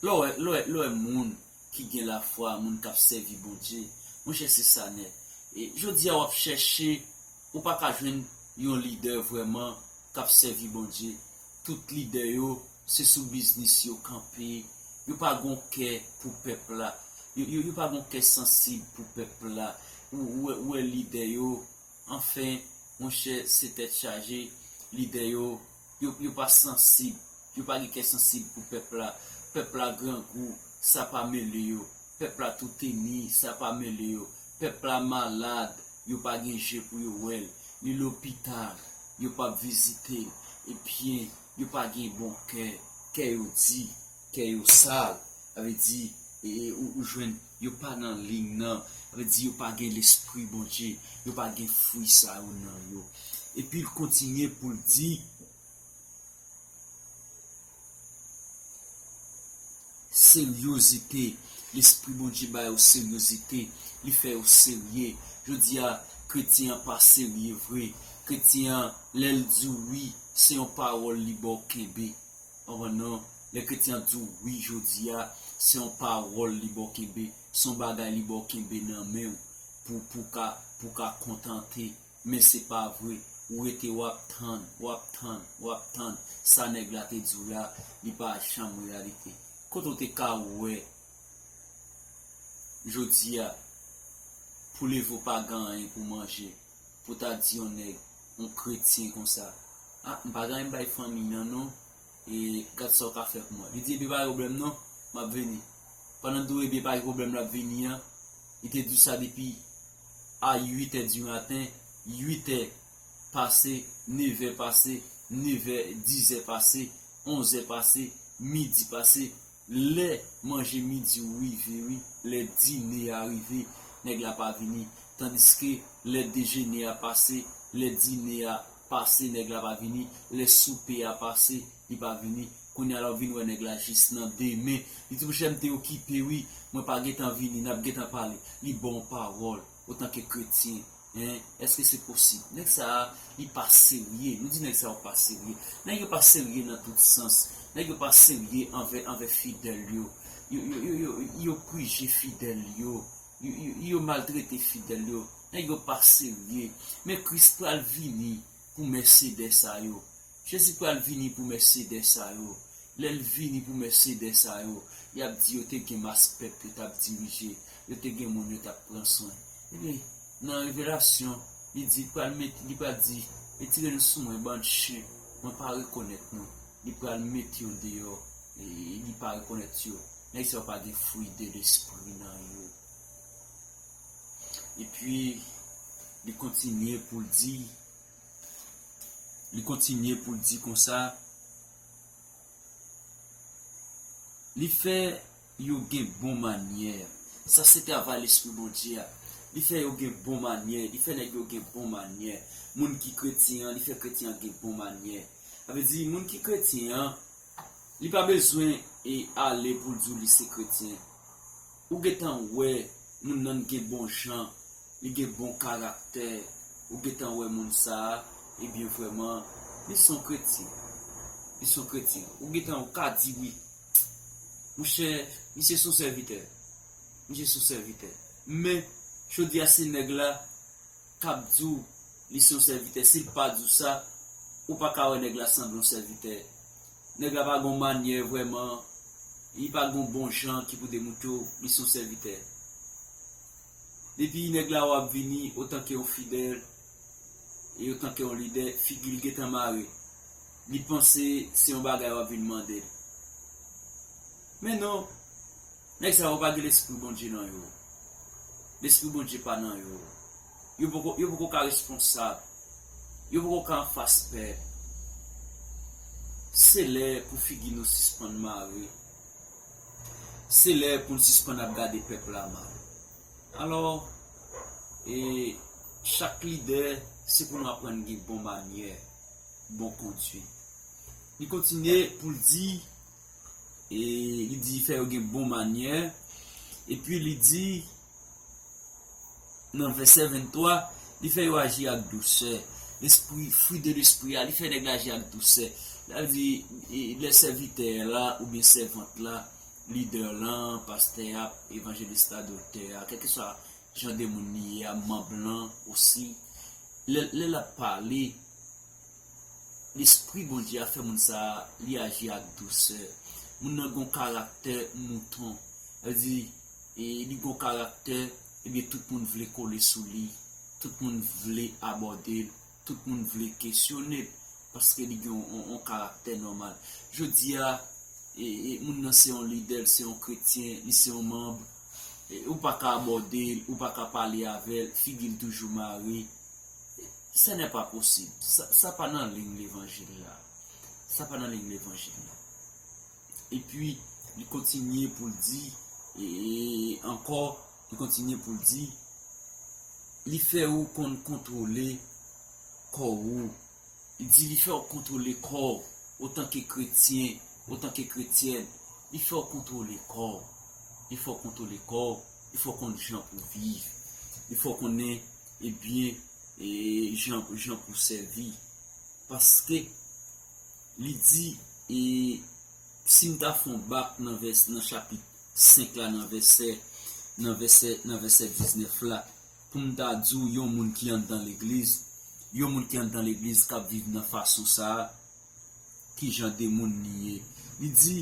lè w wè, lè w wè, lè w wè moun ki gen lafwa, moun k ap sèvi Bondye, monchè, se sa nèt. E jodi a, w ap chèche, ou pa ka jwenn yon lidè vrèman k ap sèvi Bondye. Tout lidè yo, se sou biznis yo kanpe. Yo pa gon kè pou pèp la. Yo, yo, yo pa gon kè sansib pou pèp la. Ou, ou wè, ou wè lidè yo, anfen, monchè, se tèt chaje. Lidè yo, yo, yo pa sansib. Yo pa gen kè sansib pou pèp la. Pèp la grangou, sa pa mele yo. Pèp la touteni, sa pa mele yo. Pèp la malad, yo pa gen je pou yo wè l. Li lopital, yo p ap vizite l. Ebyen, yo pa gen bon kè. Kè yo di, kè yo sal. Sa vle di, e, e, ou, ou jwenn, yo pa nan liy nan. Sa vle di, yo pa gen Lespri Bondye. Yo pa gen fwi sa yo nan yo. Epi l kontinye pou l di, seryozite. Lespri Bondye ba yo seryozite. Li fè yo serye. Jodi a, kretyen an pa serye vre. Kretyen an, lè l di w wi, se yon pawòl li ba w kenbe. Ou konprann non? Lè kretyen an di w wi jodi a, se yon pawòl li ba w kenbe. Se yon bagay li ba w kenbe nan men w pou, pou ka, pou ka kontante. Men se pa vre. Ou rete w ap tann, w ap tann, w ap tann. Sa nèg la te di w la, li pa janm reyalite. Kote w te ka wè jodi a, pou leve w pa gen anyen pou manje, pou ta di yon nèg, yon kretyen konsa, a, m pa gen anyen bay fanmi nan non, e gad sa w ka fè pou mwen. Li di, ebyen pa gen pwoblèm non, m ap vini. Pandan l di w ebyen pa gen pwoblèm, l ap vini an, li te di w sa depi a uit è di maten, uit è pase, nèf è pase, nèf è, diz è pase, onz è pase, midi pase, lè manje midi rive wi, lè dine a rive, nèg la pa vini. Tandiske lè dejene a pase, lè dine a pase, nèg la pa vini. Lè soupe a pase, li pa vini. Kounye a la w vin wè nèg la jis nan demen. Li di, monchè, m te okipe wi, mwen pa gentan vini, n ap gentan pale. Li ba w pawòl, otanke kretyen. Hein? Èske se posib? Nèg sa a, li pa serye. Nou di nèg sa yo pa serye. Nèg yo pa serye nan tout sans. Nèg yo pa serye anvè, anvè fidèl yo. Yo, yo, yo, yo, yo prije fidèl yo. Yo, yo, yo maltrete fidèl yo. Nèg yo pa serye. Men Kris pral vini pou mèsedè sa yo. Jezi pral vini pou mèsedè sa yo. Lè l vini pou mèsedè sa yo, y ap di yo te gen mas pèp yo t ap dirije, yo te gen moun yo t ap pran swen. Ebyen, nan Revelasyon, li di, pral met, li pral di, retire nou sou mwen, bann chen, mwen pa rekonèt nou. Li pral mete yo deyò, e li pa rekonèt yo. Nèg sa yo pa gen fwi de lespri nan yo. Epi, li kontinye pou l di, li kontinye pou l di konsa, li fè yo gen bon manyè. Sa se travay Lespri Bondye a. Li fè yo gen bon manyè, li fè nèg yo gen bon manyè. Moun ki kretyen an, li fè kretyen an gen bon manyè. Sa vle di, moun ki kretyen an, li pa bezwen e ale pou l di w li se kretyen. Ou gentan wè moun nan gen bon jan, li gen bon karaktè. Ou gentan wè moun sa a, ebyen vrèman, li se yon kretyen. Li se yon kretyen. Ou gentan, ou ka di wi. Monchè, misye se yon sèvitè. Misye se yon sèvitè. Men, jodi a se nèg la k ap di w li se yon sèvitè. Si l pa di w sa, ou pa ka wè nèg la sanble yon sèvitè. Nèg la pa gen yon manyè vrèman, li pa gen yon bon jan ki pou demontre w li se yon sèvitè. Depi nèg la w ap vini otanke yon fidèl, e otanke yon lidè, figi l gentan mare. Li panse se yon bagay w ap vin mande l. Men non, nèg sa yo pa gen lespri Bondye nan yo. Lespri Bondye pa nan yo. Yo poko, yo poko ka responsab. Yo poko ka anfas pèp. Se lè pou figi nou sispann mare. Se lè pou n sispann ap gade pèp la mal. Alò, e, chak lidè, se pou nou aprann gen bon manyè, bon kondwit. Li kontinye pou l di, e, li di fè yo gen bon manyè, epi li di, nan vèsè venntwa, li fè yo aji ak dousè. Lespri, fruit de l'esprit a, li fè nèg la aji ak dousè. Sa vle di, e, lè sèvitè la oubyen sèvant la, lidè lan, pastè a, evanjelis la, doktè a, kèlkeswa jan de moun li ye a, manm lan osi, lè, lè l ap pale, Lespri Bondye a fè moun sa a, li aji ak dousè. Moun nan gon karaktè mouton. Sa vle di, e, li gon karaktè, ebyen, tout moun vle kole sou li. Tout moun vle abòde l. Tout moun vle kesyone l. Paske li gen yon, yon, yon karaktè nòmal. Jodi a, e, e, moun nan se yon lidè, l se yon kretyen, li se yon manm. E, ou pa ka abòde l, ou pa ka pale avè l, figi l toujou mare. Ce n'est pas possible. Sa, sa pa nan liy levanjil la. Sa pa nan liy levanjil la. Epi, li kontinye pou l di, e, e, ankò, li kontinye pou l di, li fè ou konn kontwole kò ou. Li di li fè w kontwole kò w otanke kretyen, otanke kretyèn. Li fè w kontwole kò w. Li fè w kontwole kò w. Li fè w konn jan pou viv. Li fè w konnen, ebyen, e, jan, jan pou sèvi. Paske li di, e, si m ta fè yon bak nan vès, nan chapit senk la, nan vèsè, nan vèsè, nan vèsè diznèf la, pou m ta di w yon moun ki anndan legliz, yon moun ki anndan legliz k ap viv nan fason sa a, ki jan de moun li ye. Li di,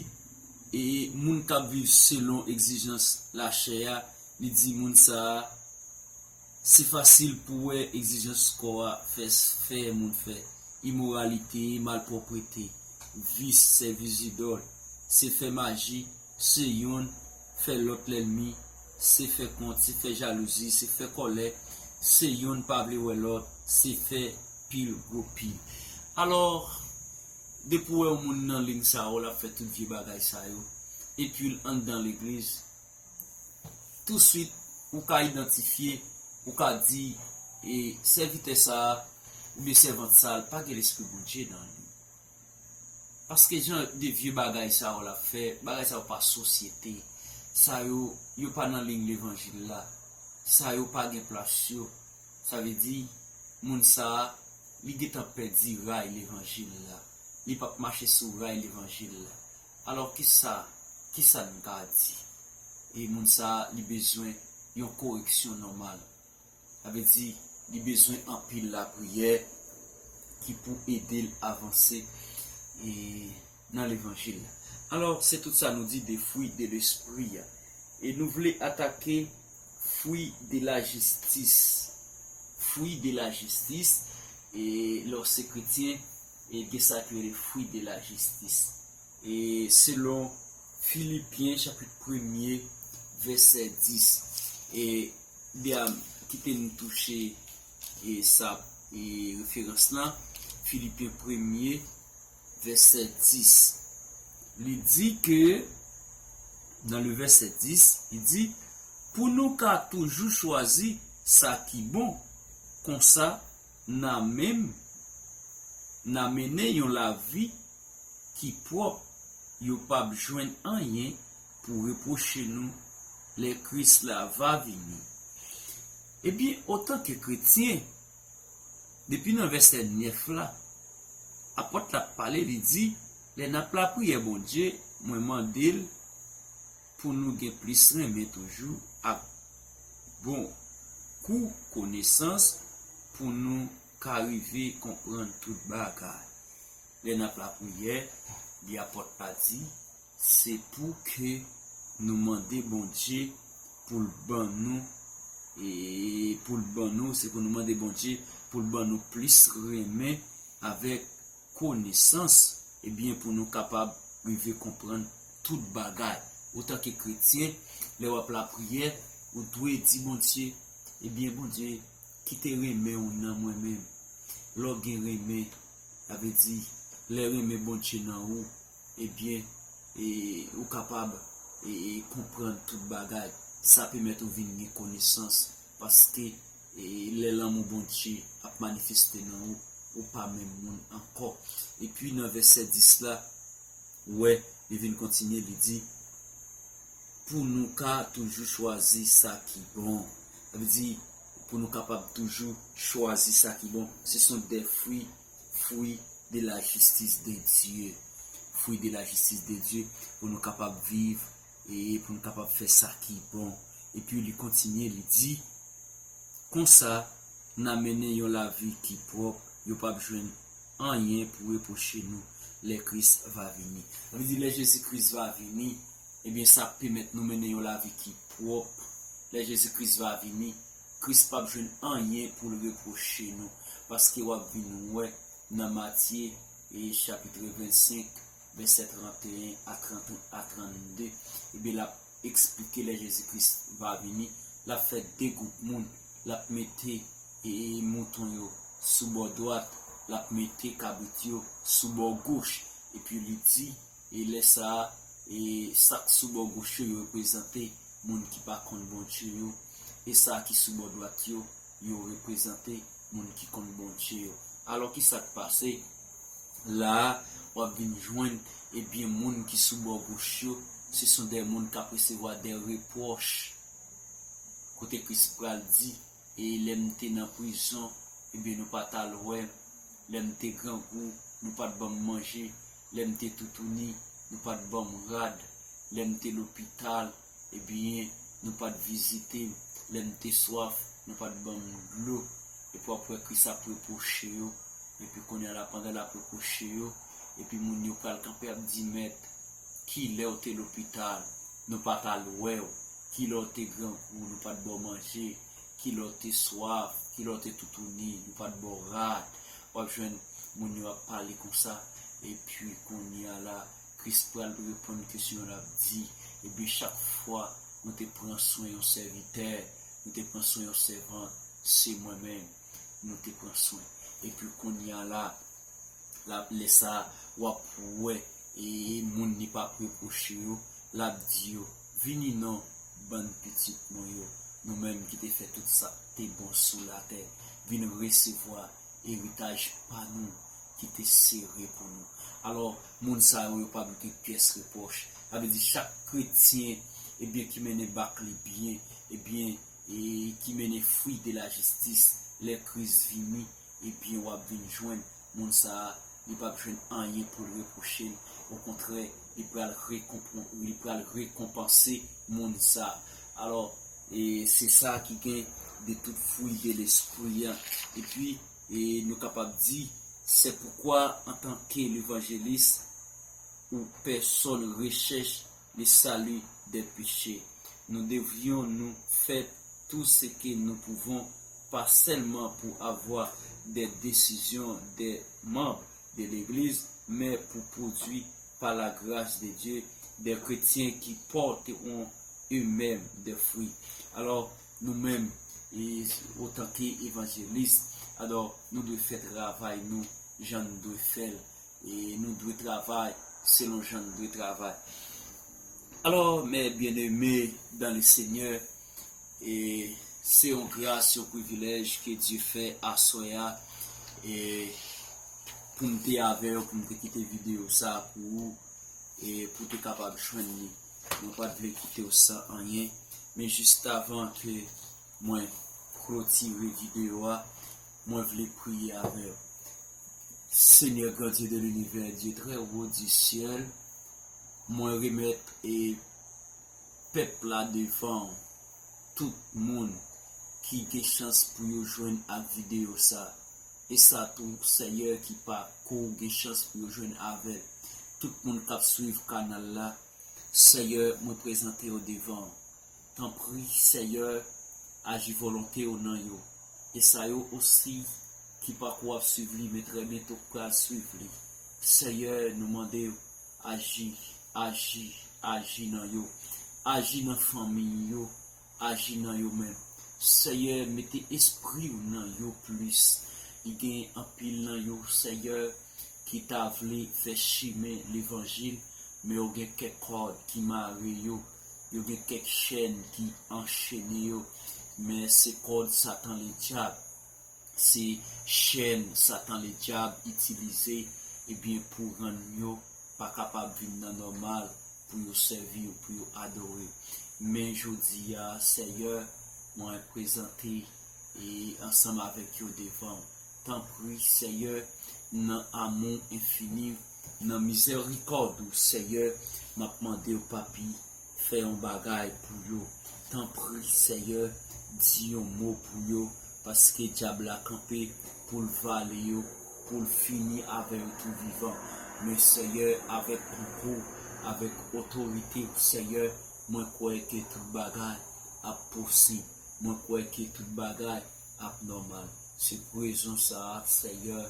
e moun k ap viv selon egzijans lachè a, li di moun sa a, se fasil pou wè egzijans kò a fè, fè moun fè. Imoralite, malpwòpte, vis, sèvis zidòl, se fè maji, se youn fè lòt lènmi, se fè kont, se fè jalouzi, se fè kòlè, se youn pa vle wè lòt, se fè pil gwo pil. Alò, depi w wè yon moun nan liy sa yo, l ap fè tout vye bagay sa yo, epi l anndan legliz, touswit, ou ka idantifye, ou ka di, e, sèvitè sa a, oubyen sèvant sa a, l pa gen lespri Bondye nan li. Paske jan de vye bagay sa yo l ap fè, bagay sa yo pa sosyete. Sa yo, yo pa nan liy levanjil la. Sa yo pa gen plas yo. Sa vle di, moun sa a, li gentan pèdi ray levanjil la. Li p ap mache sou ray levanjil la. Alò, kisa, kisa n ka di? E moun sa a, li bezwen yon koreksyon nòmal. Sa vle di, li bezwen anpil lapriyè ki pou ede l avanse, e, nan levanjil la. Alò, se tout sa nou di de fruit de l'esprit a. E nou vle atake fruit de la justice. Fruit de la justice, e lè w se kretyen, e gen sa ki rele fruit de la justice. E selon Filipyen chapit premye, vèsè dis. E de a kite n touche, e sa, e referans lan, Filipyen premye, vèsè dis. Li di ke, nan le vèsè dis, li di, pou nou ka toujou chwazi sa ki bon. Konsa, n a menm, n a mennen yon lavi ki pwòp, yo p ap jwenn anyen pou repwoche nou lè Kris la va vini. Ebyen, otanke kretyen, depi nan vèsè nèf la, apòt la ap pale, li di, lè n ap lapriyè Bondye, mwen mande l pou nou gen plis renmen toujou ak bon kou konesans pou nou ka rive konprann tout bagay. Lè n ap lapriyè, li apòt la di, se pou ke nou mande Bondye pou l ban nou, e pou l ban nou, se pou nou mande Bondye pou l ban nou plis renmen avèk konesans, ebyen, pou nou kapab rive konprann tout bagay. Otanke kretyen, lè w ap lapriyè, ou dwe di Bondye, ebyen, Bondye, kite renmen w nan mwen menm. Lè w gen renmen, sa vle di, lè renmen Bondye nan ou, ebyen, e, ou kapab, e, e, konprann tout bagay. Sa pèmèt ou vin gen konesans, paske, e, lè lanmou Bondye ap manifeste nan ou, ou pa menm moun ankò. Epi nan vèsè dis la, ou wè, li vin kontinye, li di, pou nou ka toujou chwazi sa ki bon. Sa vle di, pou nou kapab toujou chwazi sa ki bon. Ce sont des fruits, fruits de la justice de Dieu. Fruits de la justice de Dieu, pou nou kapab viv e pou nou kapab fè sa ki bon. Epi li kontinye, li di, konsa, n a mennen yon lavi ki pwòp, yo p ap jwenn anyen pou repwoche nou lè Kris va vini. Sa vle di, lè Jezi Kris va vini, ebyen, sa ap pèmèt nou mennen yon lavi ki pwòp. Lè Jezi Kris va vini, Kris p ap jwenn anyen pou l repwoche nou, paske w ap vin wè nan Matye, e, chapit vennsenk, vèsè trannteyen a trant, a trannde, ebyen, l ap eksplike lè Jezi Kris va vini, l ap fè de gwoup moun, l ap mete, e, mouton yo sou bò dwat, l ap mete kabrit yo sou bò goch, epi li di, e lè sa a, e sa k sou bò goch yo, yo reprezante moun ki pa konn Bondye yo, e sa ki sou bò dwat yo, yo reprezante moun ki konn Bondye yo. Alò, ki sa k pase? La a, w ap vin jwenn, ebyen, moun ki sou bò goch yo, se son de moun k ap resevwa de repwòch. Kote Kris pral di, e lè m te nan prizon, ebyen, nou pa t al wè m. Lè m te grangou, nou pa t ban m manje. Lè m te toutouni, nou pa t ban m rad. Lè m te lopital, ebyen, nou pa t vizite m. Lè m te swaf, nou pa t ban m dlo. Epi w ap wè Kris ap repwoche yo. Epi kounye a la, pandan l ap repwoche yo, epi moun yo pral kanpe ap di, Mèt, kilè w te lopital, nou pa t al wè w? Kilè w te grangou, nou pa t ba w manje? Kilè w te swaf, kilè w te toutouni, nou pa t ba w rad? W ap jwenn moun yo ap pale konsa. Epi kounye a la, Kris pral reponn kesyon yo, l ap di, ebyen, chak fwa nou te pran swen yon sèvitè, nou te pran swen yon sèvant, se mwen menm nou te pran swen. Epi kounye a la, l ap, lè sa a, w ap wè, e moun li p ap repwoche yo, l ap di yo, vini non, bann pitit mwen yo, nou menm ki te fè tout sa k te bon sou latè, vin resevwa eritaj pa nou ki te sere pou nou. Alò, moun sa yo, yo p ap gen pyès repwòch. Sa vle di chak kretyen, ebyen, ki mennen bak li byen, ebyen, e ki mennen fruit de la justice, lè Kris vini, ebyen, w ap vin jwenn moun sa a, li p ap jwenn anyen pou l repwoche l. Okontrè, li pral rekonpon-, li pral rekonpanse moun sa a. Alò, e se sa ki gen de tout fruit de l'esprit an. Epi, e nou kapab di, c'est pourquoi, en tant que l'évangéliste, où personne recherche le salut des péchés, nous devrions nous faire tout ce que nous pouvons, pas seulement pour avoir des décisions des membres de l'Église, mais pour produire, par la grâce de Dieu, des chrétiens qui porteront eux-mêmes des fruits. Alò, nou menm, e, otanke evanjelis, alò, nou dwe fè travay nou jan nou dwe fè l, e nou dwe travay selon jan nou dwe travay. Alors, mes bien-aimés dans le Seigneur, e Se yon gras, yon privilèj ke Dye fè aswè a, e pou m te avè w, pou m te kite videyo sa a pou ou, e pou w te kapab jwenn li. Mwen pa t vle kite w san anyen, men jis avan ke mwen klotire videyo a, mwen vle priye avè w. Senyè, Grand Dieu de l'univers, Dieu très haut du ciel, mwen remèt e pèp la devan w, tout moun ki gen chans pou yo jwenn ak videyo sa. E sa tou, Seyè, ki pa ko gen chans pou yo jwenn avè l. Tout moun k ap swiv kanal la, Seyè, mwen prezante yo devan w. Tanpri, Seyè, aji volonte w nan yo. E sa yo osi ki pa ko ap swiv li, men trè byento k pral swiv li. Seyè, nou mande w, aji, aji, aji nan yo. Aji nan fanmi yo, aji nan yo menm. Seyè, mete espri w nan yo plis. Li gen anpil nan yo, Seyè, ki ta vle fè chimen levanjil, men yo gen kèk kòd ki mare yo, yo gen kèk chèn ki anchene yo, men se kòd Satan Ledyab, se chèn Satan Ledyab itilize, ebyen, pou rann yo pa kapab vin nan nòmal, pou yo sèvi w, pou yo adore w. Men jodi a, Seyè, mwen prezante e ansanm avèk yo devan w. Tanpri, Seyè, nan amou enfini w, nan mizèrikòd ou, Seyè, m ap mande w, Papi, fè yon bagay pou yo. Tanpri, Seyè, di yon mo pou yo, paske dyab la kanpe pou l vale yo, pou l fini avè yo tou vivan. Men, Seyè, avèk konkou, avèk otorite w, Seyè, mwen kwè ke tout bagay ap posib. Mwen kwè ke tout bagay ap nòmal. Se pou rezon sa a, Seyè,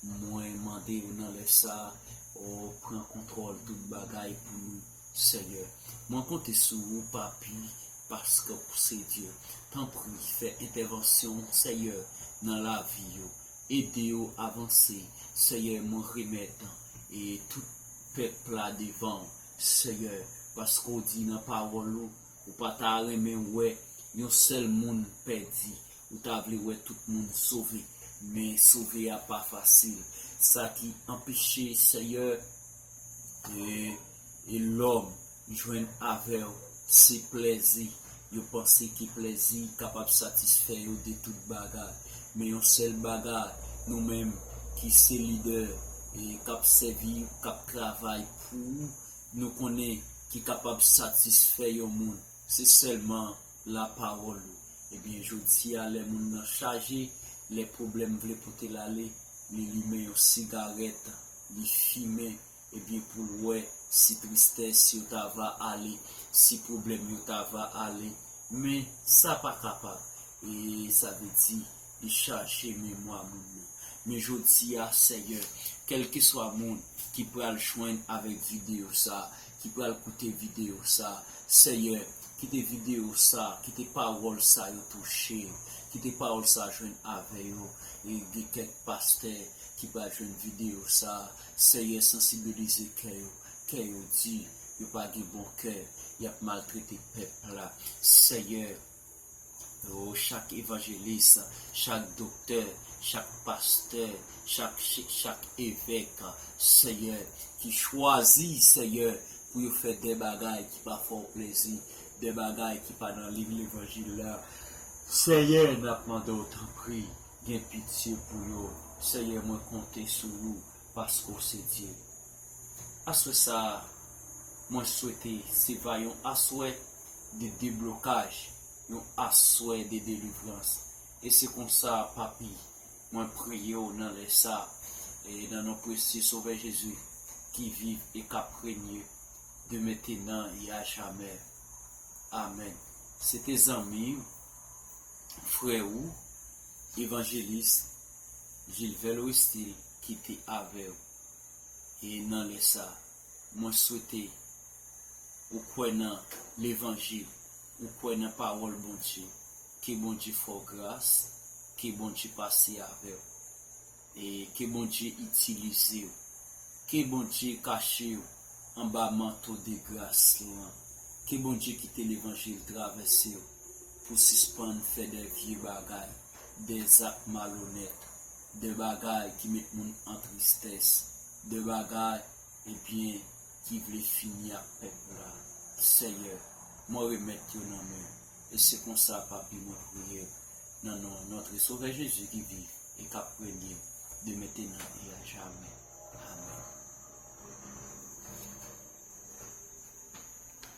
mwen mande w nan lè sa a, o, pran kontwòl tout bagay pou nou, Seyè. Mwen konte sou ou, Papi, paske ou se Dye. Tanpri, fè entèvansyon, Seyè, nan lavi yo. Ede yo avanse. Seyè, mwen remèt, e, tout pèp la devan w, Seyè, paske w di nan pawòl ou, ou pa ta renmen wè yon sèl moun pèdi. Ou ta vle wè tout moun sove. Men sove a pa fasil. Sa ki anpeche, Seyè, e, e lòm jwenn avè w, se plèzi. Yo panse ke plèzi kapab satisfè yo de tout bagay. Men yon sèl bagay, nou menm ki se lidè, e k ap sèvi, k ap travay pou ou, nou konnen ki kapab satisfè yon moun, se sèlman lapawòl ou. Ebyen, jodi a, lè moun nan chaje, lè pwoblèm vle pote l ale, li limen yon sigarèt, li fimen, ebyen, pou l wè si tristès yo ta va ale, si pwoblèm yo ta va ale. Men, sa pa kapab. E sa vle di, li chaje memwa moun nan. Men jodi a, Seyè, kèlkeswa moun ki pral jwenn avèk videyo sa, ki pral koute videyo sa, Seyè, kite videyo sa, kite pawòl sa yo touche yo, kite pawòl sa jwenn avè yo. E gen kèk pastè ki pral jwenn videyo sa, Seyè, sansibilize kè yo, kè yo di, yo pa gen bon kè, y ap maltrete pèp la. Seyè, o, chak evanjelis, chak doktè, chak pastè, chak, chak evèk, Seyè, ki chwazi, Seyè, pou yo fè de bagay ki pa fè w plezi, de bagay ki pa nan liy levanjil la. Seyè, n ap mande w, tanpri, gen pitye pou yo. Seyè, mwen konte sou ou, paske w se Dye. Aswè sa a, mwen swete se va yon aswè de deblokaj, yon aswè de delivrans. E se konsa, Papi, mwen priye w nan lè sa a, e nan non presye Sovè Jezi ki viv e k ap renye de mentenan e a jamè. Amèn. Se te zanmi w, frè ou, evanjelis Gilvel Westil ki te avè w. E nan lè sa a, mwen swete ou kwè nan levanjil, ou kwè nan pawòl Bondye, ke Bondye fè w gras, ke Bondye pase avè w, e ke Bondye itilize w, ke Bondye kache w anba manto de gras lan, ke Bondye kite levanjil travèse w. pou sispann fè de vye bagay, de zak malonèt, de bagay ki met moun an tristès, de bagay, ebyen, ki vle fini ak pèp la. Seyè, mwen remèt yo nan men w. E se konsa, Papi, mwen priye w, nan non Notre Sauveur Jésus ki viv e k ap renye de mentenan e a jamè. Amèn.